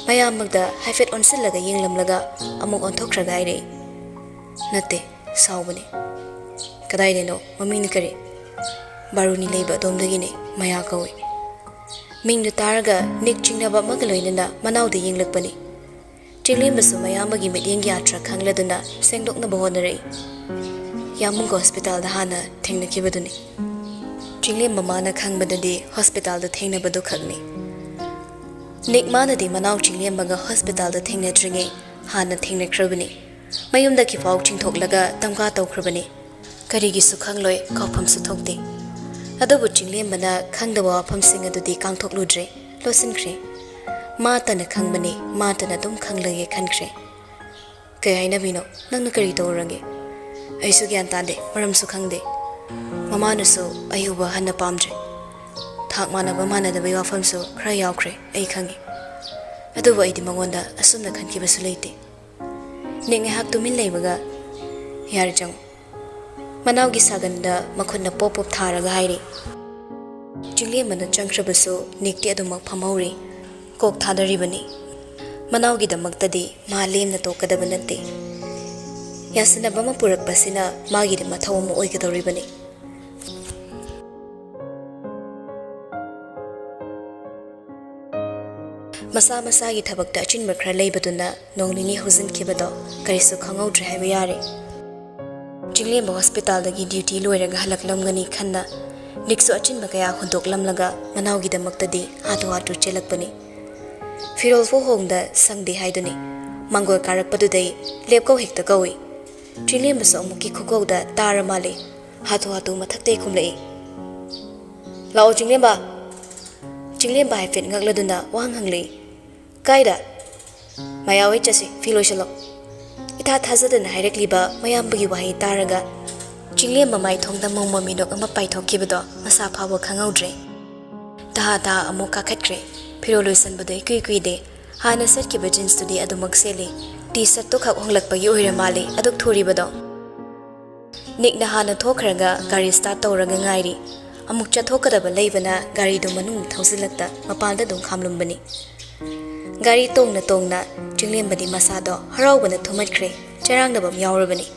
ꯃꯌꯥꯝꯃꯛꯇ ꯍꯥꯏꯐꯦꯠ ꯑꯣꯟꯁꯤꯜꯂꯒ ꯌꯦꯡꯂꯝꯂꯒ ꯑꯃꯨꯛ ꯑꯣꯟꯊꯣꯛꯈ꯭ꯔꯒ ꯍꯥꯏꯔꯛꯏ, "ꯅꯠꯇꯦ, ꯁꯥꯎꯕꯅꯤ꯫ ꯀꯗꯥꯏꯗꯩꯅꯣ? ꯃꯃꯤꯡꯅ ꯀꯔꯤ?" "ꯕꯥꯔꯨꯅꯤ ꯂꯩꯕ ꯑꯗꯣꯝꯗꯒꯤꯅꯦ, ꯃꯌꯥ ꯀꯧꯏ꯫" ꯃꯤꯡꯗꯨ ꯇꯥꯔꯒ ꯅꯤꯛ ꯆꯤꯡꯅꯕ ꯑꯃꯒ ꯂꯣꯏꯅꯅ ꯃꯅꯥꯎꯗ ꯌꯦꯡꯂꯛꯄꯅꯤ꯫ ꯆꯤꯡꯂꯦꯝꯕꯁꯨ ꯃꯌꯥꯝꯕꯒꯤ ꯃꯤꯠꯌꯦꯡꯒꯤ ꯑꯥꯔꯊ ꯈꯪꯂꯗꯨꯅ ꯁꯦꯡꯗꯣꯛꯅꯕ ꯍꯣꯠꯅꯔꯛꯏ꯫ "ꯌꯥꯝꯕꯨꯡꯒ ꯍꯣꯁꯄꯤꯇꯥꯜꯗ ꯍꯥꯟꯅ ꯊꯦꯡꯅꯈꯤꯕꯗꯨꯅꯤ꯫" ꯆꯤꯡꯂꯦꯝꯕ ꯃꯥꯅ ꯈꯪꯕꯗꯗꯤ ꯍꯣꯁꯄꯤꯇꯥꯜꯗ ꯊꯦꯡꯅꯕꯗꯨ ꯈꯛꯅꯤ꯫ ꯅꯤꯛ ꯃꯥꯅꯗꯤ ꯃꯅꯥꯎ ꯆꯤꯡꯂꯦꯝꯕꯒ ꯍꯣꯁꯄꯤꯇꯥꯜꯗ ꯊꯦꯡꯅꯗ꯭ꯔꯤꯉꯩ ꯍꯥꯟꯅ ꯊꯦꯡꯅꯈ꯭ꯔꯕꯅꯤ꯫ ꯃꯌꯨꯝꯗ ꯈꯤꯐꯥꯎ ꯆꯤꯡꯊꯣꯛꯂꯒ ꯇꯝꯀꯥ ꯇꯧꯈ꯭ꯔꯕꯅꯤ꯫ ꯀꯔꯤꯒꯤꯁꯨ ꯈꯪꯂꯣꯏ, ꯀꯥꯎꯐꯝꯁꯨ ꯊꯣꯛꯇꯦ꯫ ꯑꯗꯨꯕꯨ ꯆꯤꯡꯂꯦꯝꯕꯅ ꯈꯪꯗꯕ ꯋꯥꯐꯝꯁꯤꯡ ꯑꯗꯨꯗꯤ ꯀꯥꯡꯊꯣꯛꯂꯨꯗ꯭ꯔꯦ, ꯂꯣꯠꯁꯤꯟꯈ꯭ꯔꯦ꯫ ꯃꯥꯇꯅ ꯈꯪꯕꯅꯤ, ꯃꯥꯇꯅ ꯑꯗꯨꯝ ꯈꯪꯂꯒꯦ ꯈꯟꯈ꯭ꯔꯦ꯫ "ꯀꯩ ꯍꯥꯏꯅꯕꯤꯅꯣ? ꯅꯪꯅ ꯀꯔꯤ ꯇꯧꯔꯨꯔꯒꯦ?" "ꯑꯩꯁꯨ ꯒ꯭ꯌꯥꯟ ꯇꯥꯗꯦ, ꯃꯔꯝꯁꯨ ꯈꯪꯗꯦ꯫ ꯃꯃꯥꯅꯁꯨ ꯑꯩ ꯎꯕ ꯍꯟꯅ ꯄꯥꯝꯗ꯭ꯔꯦ꯫ ꯊꯥꯛ ꯃꯥꯟꯅꯕ ꯃꯥꯟꯅꯗꯕꯒꯤ ꯋꯥꯐꯝꯁꯨ ꯈꯔ ꯌꯥꯎꯈ꯭ꯔꯦ, ꯑꯩ ꯈꯪꯉꯤ꯫ ꯑꯗꯨꯕꯨ ꯑꯩꯗꯤ ꯃꯉꯣꯟꯗ ꯑꯁꯨꯝꯅ ꯈꯟꯈꯤꯕꯁꯨ ꯂꯩꯇꯦ꯫" ꯅꯤꯛ ꯉꯥꯏꯍꯥꯛ ꯇꯨꯃꯤꯟ ꯂꯩꯕꯒ, "ꯌꯥꯔꯦ, ꯆꯪꯉꯣ꯫ ꯃꯅꯥꯎꯒꯤ ꯁꯥꯒꯟꯗ ꯃꯈꯨꯠꯅ ꯄꯣꯞ ꯄꯣꯞ ꯊꯥꯔꯒ ꯍꯥꯏꯔꯤ꯫ ꯆꯤꯡꯂꯦꯝꯕꯅ ꯆꯪꯈ꯭ꯔꯕꯁꯨ ꯅꯤꯛꯇꯤ ꯑꯗꯨꯃꯛ ꯐꯝꯍꯧꯔꯤ꯫ ꯀꯣꯛ ꯊꯥꯗꯔꯤꯕꯅꯤ꯫ ꯃꯅꯥꯎꯒꯤꯗꯃꯛꯇꯗꯤ ꯃꯥ ꯂꯦꯝꯅ ꯇꯣꯛꯀꯗꯕ ꯅꯠꯇꯦ꯫ ꯌꯥꯁꯤꯟꯅꯕ ꯑꯃ ꯄꯨꯔꯛꯄꯁꯤꯅ ꯃꯥꯒꯤꯗꯤ ꯃꯊꯧ ꯑꯃ ꯑꯣꯏꯒꯗꯧꯔꯤꯕꯅꯤ꯫ ꯃꯁꯥ ꯃꯁꯥꯒꯤ ꯊꯕꯛꯇ ꯑꯆꯤꯟꯕ ꯈꯔ ꯂꯩꯕꯗꯨꯅ ꯅꯣꯡ ꯅꯤꯅꯤ ꯍꯧꯖꯤꯟꯈꯤꯕꯗꯣ ꯀꯔꯤꯁꯨ ꯈꯪꯍꯧꯗ꯭ꯔꯦ ꯍꯥꯏꯕ ꯌꯥꯔꯦ꯫ ꯆꯤꯡꯂꯦꯝꯕ ꯍꯣꯁꯄꯤꯇꯥꯜꯗꯒꯤ ꯗ꯭ꯌꯨꯇꯤ ꯂꯣꯏꯔꯒ ꯍꯜꯂꯛꯂꯝꯒꯅꯤ ꯈꯟꯅ ꯅꯤꯛꯁꯨ ꯑꯆꯤꯟꯕ ꯀꯌꯥ ꯍꯨꯟꯗꯣꯛꯂꯝꯂꯒ ꯃꯅꯥꯎꯒꯤꯗꯃꯛꯇꯗꯤ ꯍꯥꯊꯨ ꯍꯥꯊꯨ ꯆꯦꯜꯂꯛꯄꯅꯤ꯫ ꯐꯤꯔꯣꯜ ꯐꯥꯎ ꯍꯣꯡꯗ ꯁꯪꯗꯦ ꯍꯥꯏꯗꯨꯅꯤ꯫ ꯃꯥꯡꯒꯣꯜ ꯀꯥꯔꯛꯄꯗꯨꯗꯩ ꯂꯦꯞꯀꯧ ꯍꯦꯛꯇ ꯀꯧꯏ꯫ ꯆꯤꯡꯂꯦꯝꯕꯁꯨ ꯑꯃꯨꯛꯀꯤ ꯈꯨꯀꯧꯗ ꯇꯥꯔ ꯃꯥꯜꯂꯦ꯫ ꯍꯥꯊꯨ ꯍꯥꯊꯨ ꯃꯊꯛꯇꯩ ꯈꯨꯝꯂꯛꯏ꯫ "ꯂꯥꯛꯑꯣ ꯆꯤꯡꯂꯦꯝꯕ!" ꯆꯤꯡꯂꯦꯝꯕ ꯍꯥꯏꯐꯦꯠ ꯉꯛꯂꯗꯨꯅ ꯋꯥꯍꯪ ꯍꯪꯂꯛꯏ꯫ "ꯀꯥꯏꯗ?" "ꯃꯌꯥ ꯍꯣꯏ ꯆꯠꯁꯤ, ꯐꯤ ꯂꯣꯏꯁꯤꯜꯂꯣ꯫" ꯏꯊꯥ ꯊꯥꯖꯗꯅ ꯍꯥꯏꯔꯛꯂꯤꯕ ꯃꯌꯥꯝꯕꯒꯤ ꯋꯥꯍꯩ ꯇꯥꯔꯒ ꯆꯤꯡꯂꯦꯝꯕ ꯃꯥꯏꯊꯣꯡꯗ ꯃꯣꯃꯣꯟ ꯃꯤꯅꯣꯛ ꯑꯃ ꯄꯥꯏꯊꯣꯛꯈꯤꯕꯗꯣ ꯃꯁꯥ ꯐꯥꯎꯕ ꯈꯪꯍꯧꯗ꯭ꯔꯦ꯫ ꯇꯍꯥ ꯇꯍꯥ ꯑꯃꯨꯛ ꯀꯥꯈꯠꯈ꯭ꯔꯦ꯫ ꯐꯤꯔꯣꯜ ꯂꯣꯏꯁꯤꯟꯕꯗꯣ ꯏꯀꯨꯏ ꯀꯨꯏꯗꯦ꯫ ꯍꯥꯟꯅ ꯁꯦꯠꯈꯤꯕ ꯖꯤꯟꯁꯇꯨꯗꯤ ꯑꯗꯨꯃꯛ ꯁꯦꯠꯂꯤ꯫ ꯇꯤ ꯁꯔꯠꯇꯨ ꯈꯛ ꯍꯣꯡꯂꯛꯄꯒꯤ ꯑꯣꯏꯔ ꯃꯥꯜꯂꯤ ꯑꯗꯨꯛ ꯊꯨꯔꯤꯕꯗꯣ꯫ ꯅꯤꯛꯅ ꯍꯥꯟꯅ ꯊꯣꯛꯈ꯭ꯔꯒ ꯒꯥꯔꯤ ꯁ꯭ꯇꯥꯔꯠ ꯇꯧꯔꯒ ꯉꯥꯏꯔꯤ꯫ ꯑꯃꯨꯛ ꯆꯠꯊꯣꯛꯀꯗꯕ ꯂꯩꯕꯅ ꯒꯥꯔꯤꯗꯨ ꯃꯅꯨꯡ ꯊꯧꯖꯤꯜꯂꯛꯇ ꯃꯄꯥꯟꯗ ꯑꯗꯨꯝ ꯈꯥꯝꯂꯝꯕꯅꯤ꯫ ꯒꯥꯔꯤ ꯇꯣꯡꯅ ꯇꯣꯡꯅ ꯆꯤꯡꯂꯦꯝꯕꯗꯤ ꯃꯁꯥꯗꯣ ꯍꯔꯥꯎꯕꯅ ꯊꯨꯝꯍꯠꯈ꯭ꯔꯦ꯫ ꯆꯔꯥꯡꯅꯕ ꯑꯃ ꯌꯥꯎꯔꯕꯅꯤ꯫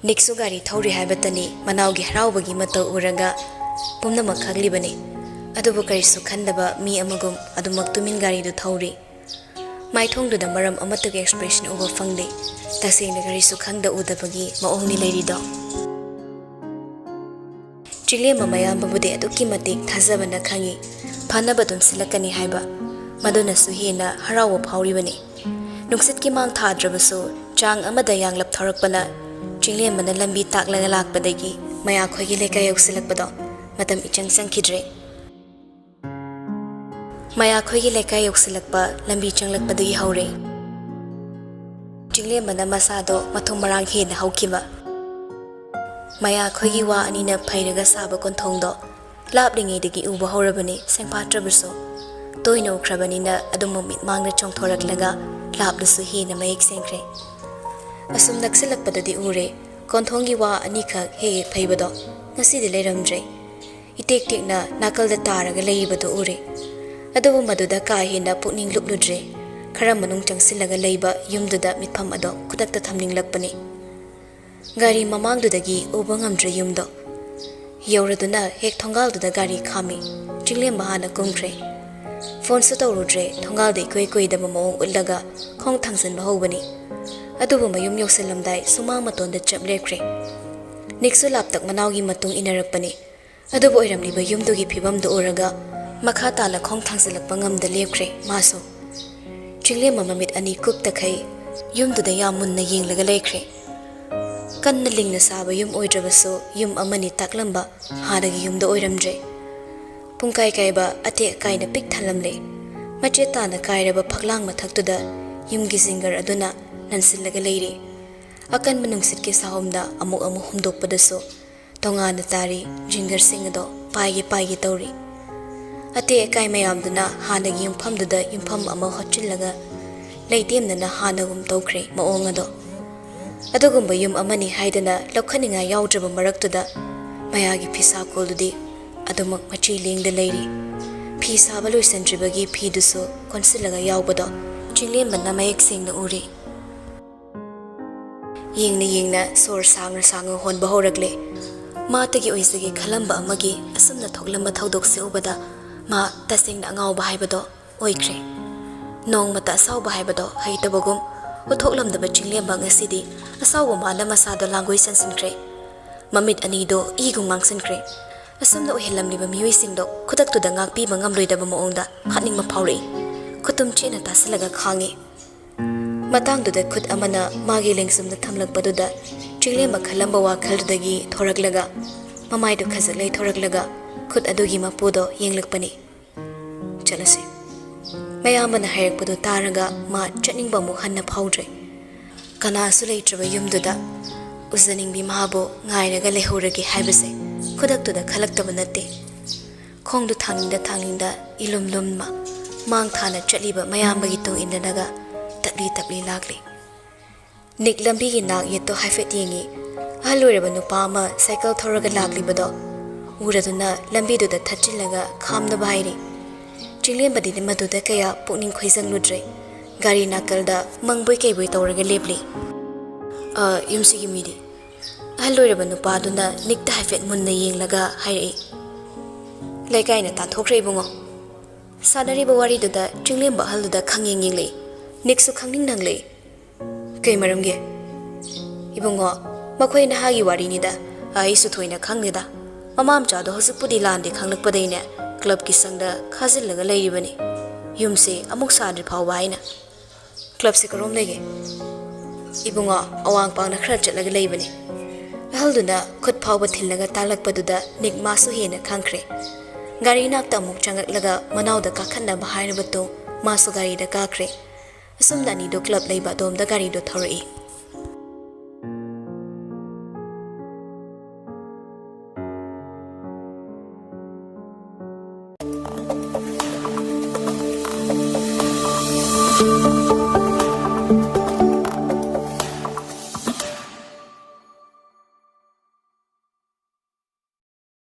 ꯅꯤꯛꯁꯨ ꯒꯥꯔꯤ ꯊꯧꯔꯤ ꯍꯥꯏꯕꯇꯅꯤ ꯃꯅꯥꯎꯒꯤ ꯍꯔꯥꯎꯕꯒꯤ ꯃꯇꯧ ꯎꯔꯒ ꯄꯨꯝꯅꯃꯛ ꯈꯪꯂꯤꯕꯅꯤ꯫ ꯑꯗꯨꯕꯨ ꯀꯔꯤꯁꯨ ꯈꯟꯗꯕ ꯃꯤ ꯑꯃꯒꯨꯝ ꯑꯗꯨꯃꯛ ꯇꯨꯃꯤꯟ ꯒꯥꯔꯤꯗꯨ ꯊꯧꯔꯤ꯫ ꯃꯥꯏꯊꯣꯡꯗꯨꯗ ꯃꯔꯝ ꯑꯃꯠꯇꯒꯤ ꯑꯦꯛꯁꯄ꯭ꯔꯦꯁꯟ ꯎꯕ ꯐꯪꯗꯦ꯫ ꯇꯁꯦꯡꯅ ꯀꯔꯤꯁꯨ ꯈꯪꯗ ꯎꯗꯕꯒꯤ ꯃꯑꯣꯡꯅꯤ ꯂꯩꯔꯤꯗꯣ꯫ ꯆꯤꯡꯂꯦꯝꯕ ꯃꯌꯥꯝꯕꯕꯨꯗꯤ ꯑꯗꯨꯛꯀꯤ ꯃꯇꯤꯛ ꯊꯥꯖꯕꯅ ꯈꯪꯏ, ꯐꯅꯕ ꯑꯗꯨꯝ ꯁꯤꯜꯂꯛꯀꯅꯤ ꯍꯥꯏꯕ꯫ ꯃꯗꯨꯅꯁꯨ ꯍꯦꯟꯅ ꯍꯔꯥꯎꯕ ꯐꯥꯎꯔꯤꯕꯅꯤ꯫ ꯅꯨꯡꯁꯤꯠꯀꯤ ꯃꯥꯡ ꯊꯥꯗ꯭ꯔꯕꯁꯨ ꯆꯥꯡ ꯑꯃꯗ ꯌꯥꯡꯂꯞ ꯊꯧꯔꯛꯄꯅ ꯆꯤꯡꯂꯦꯝꯕꯅ ꯂꯝꯕꯤ ꯇꯥꯛꯂꯒ ꯂꯥꯛꯄꯗꯒꯤ ꯃꯌꯥꯈꯣꯏꯒꯤ ꯂꯩꯀꯥꯏ ꯌꯧꯁꯤꯜꯂꯛꯄꯗꯣ ꯃꯇꯝ ꯏꯆꯪ ꯆꯪꯈꯤꯗ꯭ꯔꯦ꯫ ꯃꯌꯥꯈꯣꯏꯒꯤ ꯂꯩꯀꯥꯏ ꯌꯧꯁꯤꯜꯂꯛꯄ ꯂꯝꯕꯤ ꯆꯪꯂꯛꯄꯗꯒꯤ ꯍꯧꯔꯦ꯫ ꯆꯤꯡꯂꯦꯝꯕꯅ ꯃꯁꯥꯗꯣ ꯃꯊꯨꯝ ꯃꯔꯥꯡ ꯍꯦꯟꯅ ꯍꯧꯈꯤꯕ꯫ ꯃꯌꯥꯈꯣꯏꯒꯤ ꯋꯥ ꯑꯅꯤꯅ ꯐꯩꯔꯒ ꯁꯥꯕ ꯀꯣꯟꯊꯣꯡꯗꯣ ꯂꯥꯞꯂꯤꯉꯩꯗꯒꯤ ꯎꯕ ꯍꯧꯔꯕꯅꯤ, ꯁꯦꯡꯐꯥꯠꯇ꯭ꯔꯕꯁꯨ꯫ ꯇꯣꯏꯅ ꯎꯈ꯭ꯔꯕꯅꯤꯅ ꯑꯗꯨꯝ ꯃꯃꯤꯠ ꯃꯥꯡꯗ ꯆꯣꯡꯊꯣꯔꯛꯂꯒ ꯂꯥꯞꯂꯁꯨ ꯍꯦꯟꯅ ꯃꯌꯦꯛ ꯁꯦꯡꯈ꯭ꯔꯦ꯫ ꯑꯁꯨꯝ ꯅꯛꯁꯤꯜꯂꯛꯄꯗꯗꯤ ꯎꯔꯦ, ꯀꯣꯟꯊꯣꯡꯒꯤ ꯋꯥ ꯑꯅꯤꯈꯛ ꯍꯦꯛ ꯍꯦꯛ ꯐꯩꯕꯗꯣ ꯉꯁꯤꯗꯤ ꯂꯩꯔꯝꯗ꯭ꯔꯦ꯫ ꯏꯇꯦꯛ ꯇꯦꯛꯅ ꯅꯥꯀꯜꯗ ꯇꯥꯔꯒ ꯂꯩꯔꯤꯕꯗꯨ ꯎꯔꯦ꯫ ꯑꯗꯨꯕꯨ ꯃꯗꯨꯗ ꯀꯥ ꯍꯦꯟꯅ ꯄꯨꯛꯅꯤꯡ ꯂꯨꯞꯂꯨꯗ꯭ꯔꯦ꯫ ꯈꯔ ꯃꯅꯨꯡ ꯆꯪꯁꯤꯜꯂꯒ ꯂꯩꯕ ꯌꯨꯝꯗꯨꯗ ꯃꯤꯠꯐꯝ ꯑꯗꯣ ꯈꯨꯗꯛꯇ ꯊꯝꯅꯤꯡꯂꯛꯄꯅꯤ꯫ ꯒꯥꯔꯤ ꯃꯃꯥꯡꯗꯨꯗꯒꯤ ꯎꯕ ꯉꯝꯗ꯭ꯔꯦ ꯌꯨꯝꯗꯣ꯫ ꯌꯧꯔꯗꯨꯅ ꯍꯦꯛ ꯊꯣꯡꯒꯥꯜꯗꯨꯗ ꯒꯥꯔꯤ ꯈꯥꯝꯃꯤ꯫ ꯆꯤꯡꯂꯦꯝꯕ ꯍꯥꯟꯅ ꯀꯨꯝꯈ꯭ꯔꯦ꯫ ꯐꯣꯟꯁꯨ ꯇꯧꯔꯨꯗ꯭ꯔꯦ, ꯊꯣꯡꯒꯥꯜꯗ ꯏꯀꯨꯏ ꯀꯨꯏꯗꯕ ꯃꯑꯣꯡ ꯎꯠꯂꯒ ꯈꯣꯡ ꯊꯥꯡꯖꯤꯟꯕ ꯍꯧꯕꯅꯤ꯫ ꯑꯗꯨꯕꯨ ꯃꯌꯨꯝ ꯌꯧꯁꯤꯜꯂꯝꯗꯥꯏ ꯁꯨꯃꯥꯡ ꯃꯇꯣꯟꯗ ꯆꯞ ꯂꯦꯞꯈ꯭ꯔꯦ꯫ ꯅꯤꯛꯁꯨ ꯂꯥꯞꯇꯛ ꯃꯅꯥꯎꯒꯤ ꯃꯇꯨꯡ ꯏꯟꯅꯔꯛꯄꯅꯤ꯫ ꯑꯗꯨꯕꯨ ꯑꯣꯏꯔꯝꯂꯤꯕ ꯌꯨꯝꯗꯨꯒꯤ ꯐꯤꯕꯝꯗꯨ ꯎꯔꯒ ꯃꯈꯥ ꯇꯥꯅ ꯈꯣꯡ ꯊꯥꯡꯖꯤꯜꯂꯛꯄ ꯉꯝꯗ ꯂꯦꯞꯈ꯭ꯔꯦ ꯃꯥꯁꯨ꯫ ꯆꯤꯡꯂꯦꯝꯕ ꯃꯃꯤꯠ ꯑꯅꯤ ꯀꯨꯞꯇꯈꯩ ꯌꯨꯝꯗꯨꯗ ꯌꯥꯝ ꯃꯨꯟꯅ ꯌꯦꯡꯂꯒ ꯂꯩꯈ꯭ꯔꯦ꯫ ꯀꯟꯅ ꯂꯤꯡꯅ ꯁꯥꯕ ꯌꯨꯝ ꯑꯣꯏꯗ꯭ꯔꯕꯁꯨ ꯌꯨꯝ ꯑꯃꯅꯤ ꯇꯥꯛꯂꯝꯕ ꯍꯥꯟꯅꯒꯤ ꯌꯨꯝꯗ ꯑꯣꯏꯔꯝꯗ꯭ꯔꯦ꯫ ꯄꯨꯡꯀꯥꯏ ꯀꯥꯏꯕ ꯑꯇꯦꯛ ꯑꯀꯥꯏꯅ ꯄꯤꯛ ꯊꯜꯂꯝꯂꯦ꯫ ꯃꯆꯦꯠ ꯇꯥꯅ ꯀꯥꯏꯔꯕ ꯐꯛꯂꯥꯡ ꯃꯊꯛꯇꯨꯗ ꯌꯨꯝꯒꯤ ꯖꯤꯡꯒꯔ ꯑꯗꯨꯅ ꯅꯟꯁꯤꯜꯂꯒ ꯂꯩꯔꯤ꯫ ꯑꯀꯟꯕ ꯅꯨꯡꯁꯤꯠꯀꯤ ꯁꯥꯍꯨꯝꯗ ꯑꯃꯨꯛ ꯑꯃꯨꯛ ꯍꯨꯝꯗꯣꯛꯄꯗꯁꯨ ꯇꯣꯉꯥꯟꯅ ꯇꯥꯔꯤ ꯖꯤꯡꯒꯔꯁꯤꯡ ꯑꯗꯣ ꯄꯥꯏꯒꯦ ꯄꯥꯏꯒꯦ ꯇꯧꯔꯤ꯫ ꯑꯇꯦꯛ ꯑꯀꯥꯏ ꯃꯌꯥꯝꯗꯨꯅ ꯍꯥꯟꯅꯒꯤ ꯌꯨꯝꯐꯝꯗꯨꯗ ꯌꯨꯝꯐꯝ ꯑꯃ ꯍꯣꯠꯆꯤꯜꯂꯒ ꯂꯩꯇꯦꯝꯅꯅ ꯍꯥꯟꯅꯒꯨꯝ ꯇꯧꯈ꯭ꯔꯦ ꯃꯑꯣꯡ ꯑꯗꯣ꯫ ꯑꯗꯨꯒꯨꯝꯕ ꯌꯨꯝ ꯑꯃꯅꯤ ꯍꯥꯏꯗꯅ ꯂꯧꯈꯠꯅꯤꯡꯉꯥꯏ ꯌꯥꯎꯗ꯭ꯔꯕ ꯃꯔꯛꯇꯨꯗ ꯃꯌꯥꯒꯤ ꯐꯤꯁꯥ ꯀꯣꯜꯗꯨꯗꯤ ꯑꯗꯨꯃꯛ ꯃꯆꯤ ꯂꯦꯡꯗ ꯂꯩꯔꯤ꯫ ꯐꯤ ꯁꯥꯕ ꯂꯣꯏꯁꯤꯟꯗ꯭ꯔꯤꯕꯒꯤ ꯐꯤꯗꯨꯁꯨ ꯀꯣꯟꯁꯤꯜꯂꯒ ꯌꯥꯎꯕꯗꯣ ꯆꯤꯡꯂꯦꯝꯕꯅ ꯃꯌꯦꯛ ꯁꯦꯡꯅ ꯎꯔꯤ꯫ ꯌꯦꯡꯅ ꯌꯦꯡꯅ ꯁꯣꯔ ꯁꯥꯡꯅ ꯁꯥꯡꯅ ꯍꯣꯟꯕ ꯍꯧꯔꯛꯂꯦ꯫ ꯃꯥꯇꯒꯤ ꯑꯣꯏꯖꯒꯦ ꯈꯜꯂꯝꯕ ꯑꯃꯒꯤ ꯑꯁꯨꯝꯅ ꯊꯣꯛꯂꯝꯕ ꯊꯧꯗꯣꯛꯁꯦ ꯎꯕꯗ ꯃꯥ ꯇꯁꯦꯡꯅ ꯑꯉꯥꯎꯕ ꯍꯥꯏꯕꯗꯣ ꯑꯣꯏꯈ꯭ꯔꯦ꯫ ꯅꯣꯡꯃꯇ ꯑꯁꯥꯎꯕ ꯍꯥꯏꯕꯗꯣ ꯍꯩꯇꯕꯒꯨꯝ ꯎꯠꯊꯣꯛꯂꯝꯗꯕ ꯆꯤꯡꯂꯦꯝꯕ ꯉꯁꯤꯗꯤ ꯑꯁꯥꯎꯕ ꯃꯥꯅ ꯃꯁꯥꯗꯣ ꯂꯥꯡꯒꯣꯏ ꯆꯟꯁꯤꯟꯈ꯭ꯔꯦ꯫ ꯃꯃꯤꯠ ꯑꯅꯤꯗꯣ ꯏꯒꯨꯝ ꯉꯥꯡꯁꯤꯟꯈ꯭ꯔꯦ꯫ ꯑꯁꯨꯝꯅ ꯑꯣꯏꯍꯜꯂꯝꯂꯤꯕ ꯃꯤꯑꯣꯏꯁꯤꯡꯗꯣ ꯈꯨꯗꯛꯇꯨꯗ ꯉꯥꯛꯄꯤꯕ ꯉꯝꯂꯣꯏꯗꯕ ꯃꯑꯣꯡꯗ ꯍꯥꯠꯅꯤꯡꯕ ꯐꯥꯎꯔꯛꯏ꯫ ꯈꯨꯇꯨꯝ ꯆꯦꯠꯅ ꯇꯥꯁꯤꯜꯂꯒ ꯈꯥꯡꯉꯤ꯫ ꯃꯇꯥꯡꯗꯨꯗ ꯈꯨꯠ ꯑꯃꯅ ꯃꯥꯒꯤ ꯂꯦꯡꯖꯨꯝꯗ ꯊꯝꯂꯛꯄꯗꯨꯗ ꯆꯤꯡꯂꯦꯝꯕ ꯈꯜꯂꯝꯕ ꯋꯥꯈꯜꯗꯨꯗꯒꯤ ꯊꯣꯔꯛꯂꯒ ꯃꯃꯥꯏꯗꯨ ꯈꯖꯤꯛ ꯂꯩꯊꯣꯔꯛꯂꯒ ꯈꯨꯠ ꯑꯗꯨꯒꯤ ꯃꯄꯨꯗꯣ ꯌꯦꯡꯂꯛꯄꯅꯤ꯫ "ꯆꯠꯂꯁꯤ꯫" ꯃꯌꯥꯝꯕꯅ ꯍꯥꯏꯔꯛꯄꯗꯨ ꯇꯥꯔꯒ ꯃꯥ ꯆꯠꯅꯤꯡꯕ ꯑꯃꯨꯛ ꯍꯟꯅ ꯐꯥꯎꯗ꯭ꯔꯦ꯫ ꯀꯅꯥꯁꯨ ꯂꯩꯇ꯭ꯔꯕ ꯌꯨꯝꯗꯨꯗ ꯎꯖꯅꯤꯡꯕꯤ ꯃꯍꯥꯕꯨ ꯉꯥꯏꯔꯒ ꯂꯩꯍꯧꯔꯒꯦ ꯍꯥꯏꯕꯁꯦ ꯈꯨꯗꯛꯇꯨꯗ ꯈꯜꯂꯛꯇꯕ ꯅꯠꯇꯦ꯫ ꯈꯣꯡꯗꯨ ꯊꯥꯡꯅꯤꯡꯗ ꯊꯥꯡꯅꯤꯡꯗ ꯏꯂꯨꯝ ꯂꯨꯝꯃ ꯃꯥꯡ ꯊꯥꯅ ꯆꯠꯂꯤꯕ ꯃꯌꯥꯝꯕꯒꯤ ꯇꯨꯡ ꯏꯟꯅꯔꯒ ꯇꯞꯂꯤ ꯇꯞꯂꯤ ꯂꯥꯛꯂꯤ꯫ ꯅꯤꯛ ꯂꯝꯕꯤꯒꯤ ꯅꯥꯛ ꯌꯦꯠꯇꯣ ꯍꯥꯏꯐꯦꯠ ꯌꯦꯡꯉꯤ꯫ ꯑꯍꯜ ꯑꯣꯏꯔꯕ ꯅꯨꯄꯥ ꯑꯃ ꯁꯥꯏꯀꯜ ꯊꯧꯔꯒ ꯂꯥꯛꯂꯤꯕꯗꯣ ꯎꯔꯗꯨꯅ ꯂꯝꯕꯤꯗꯨꯗ ꯊꯠꯆꯤꯜꯂꯒ ꯈꯥꯝꯅꯕ ꯍꯥꯏꯔꯤ꯫ ꯆꯤꯡꯂꯦꯝꯕꯗꯤ ꯃꯗꯨꯗ ꯀꯌꯥ ꯄꯨꯛꯅꯤꯡ ꯈꯣꯏꯖꯪꯂꯨꯗ꯭ꯔꯦ꯫ ꯒꯥꯔꯤ ꯅꯥꯀꯜꯗ ꯃꯪꯕꯣꯏ ꯀꯩꯕꯣꯏ ꯇꯧꯔꯒ ꯂꯦꯞꯂꯤ꯫ "ꯑ, ꯌꯨꯝꯁꯤꯒꯤ ꯃꯤꯗꯤ?" ꯑꯍꯜ ꯑꯣꯏꯔꯕ ꯅꯨꯄꯥꯗꯨꯅ ꯅꯤꯛꯇ ꯍꯥꯏꯐꯦꯠ ꯃꯨꯟꯅ ꯌꯦꯡꯂꯒ ꯍꯥꯏꯔꯛꯏ꯫ "ꯂꯩꯀꯥꯏꯅ ꯇꯥꯟꯊꯣꯛꯈ꯭ꯔꯦ, ꯏꯕꯨꯡꯉꯣ꯫" ꯁꯥꯟꯅꯔꯤꯕ ꯋꯥꯔꯤꯗꯨꯗ ꯆꯤꯡꯂꯦꯝꯕ ꯑꯍꯜꯗꯨꯗ ꯈꯪꯌꯦꯡ ꯌꯦꯡꯂꯛꯏ꯫ ꯅꯤꯛꯁꯨ ꯈꯪꯅꯤꯡ ꯅꯪꯂꯛꯏ꯫ "ꯀꯩ ꯃꯔꯝꯒꯤ?" "ꯏꯕꯨꯡꯉꯣ, ꯃꯈꯣꯏ ꯅꯍꯥꯒꯤ ꯋꯥꯔꯤꯅꯤꯗ, ꯑꯩꯁꯨ ꯊꯣꯏꯅ ꯈꯪꯗꯦꯗ꯫ ꯃꯃꯥ ꯃꯆꯥꯗꯣ ꯍꯧꯖꯤꯛꯄꯨꯗꯤ ꯂꯥꯟꯗꯦ ꯈꯪꯂꯛꯄꯗꯩꯅꯦ, ꯀ꯭ꯂꯕꯀꯤ ꯁꯪꯗ ꯈꯥꯖꯤꯜꯂꯒ ꯂꯩꯔꯤꯕꯅꯤ, ꯌꯨꯝꯁꯦ ꯑꯃꯨꯛ ꯁꯥꯗ꯭ꯔꯤ ꯐꯥꯎꯕ ꯍꯥꯏꯅ꯫" "ꯀ꯭ꯂꯕꯁꯦ ꯀꯔꯣꯝ ꯂꯩꯒꯦ?" "ꯏꯕꯨꯡꯉꯣ, ꯑꯋꯥꯡ ꯄꯥꯡꯅ ꯈꯔ ꯆꯠꯂꯒ ꯂꯩꯕꯅꯤ꯫" ꯑꯍꯜꯗꯨꯅ ꯈꯨꯠ ꯐꯥꯎꯕ ꯊꯤꯜꯂꯒ ꯇꯥꯜꯂꯛꯄꯗꯨꯗ ꯅꯤꯛ ꯃꯥꯁꯨ ꯍꯦꯟꯅ ꯈꯪꯈ꯭ꯔꯦ꯫ ꯒꯥꯔꯤ ꯅꯥꯛꯇ ꯑꯃꯨꯛ ꯆꯪꯉꯛꯂꯒ ꯃꯅꯥꯎꯗ ꯀꯥꯈꯠꯅꯕ ꯍꯥꯏꯔꯕ ꯇꯨꯡ ꯃꯥꯁꯨ ꯒꯥꯔꯤꯗ ꯀꯥꯈ꯭ꯔꯦ꯫ ꯑꯁꯨꯝꯅ ꯑꯅꯤꯗꯨ ꯀ꯭ꯂꯕ ꯂꯩꯕ ꯑꯗꯣꯝꯗ ꯒꯥꯔꯤꯗꯨ ꯊꯧꯔꯛꯏ꯫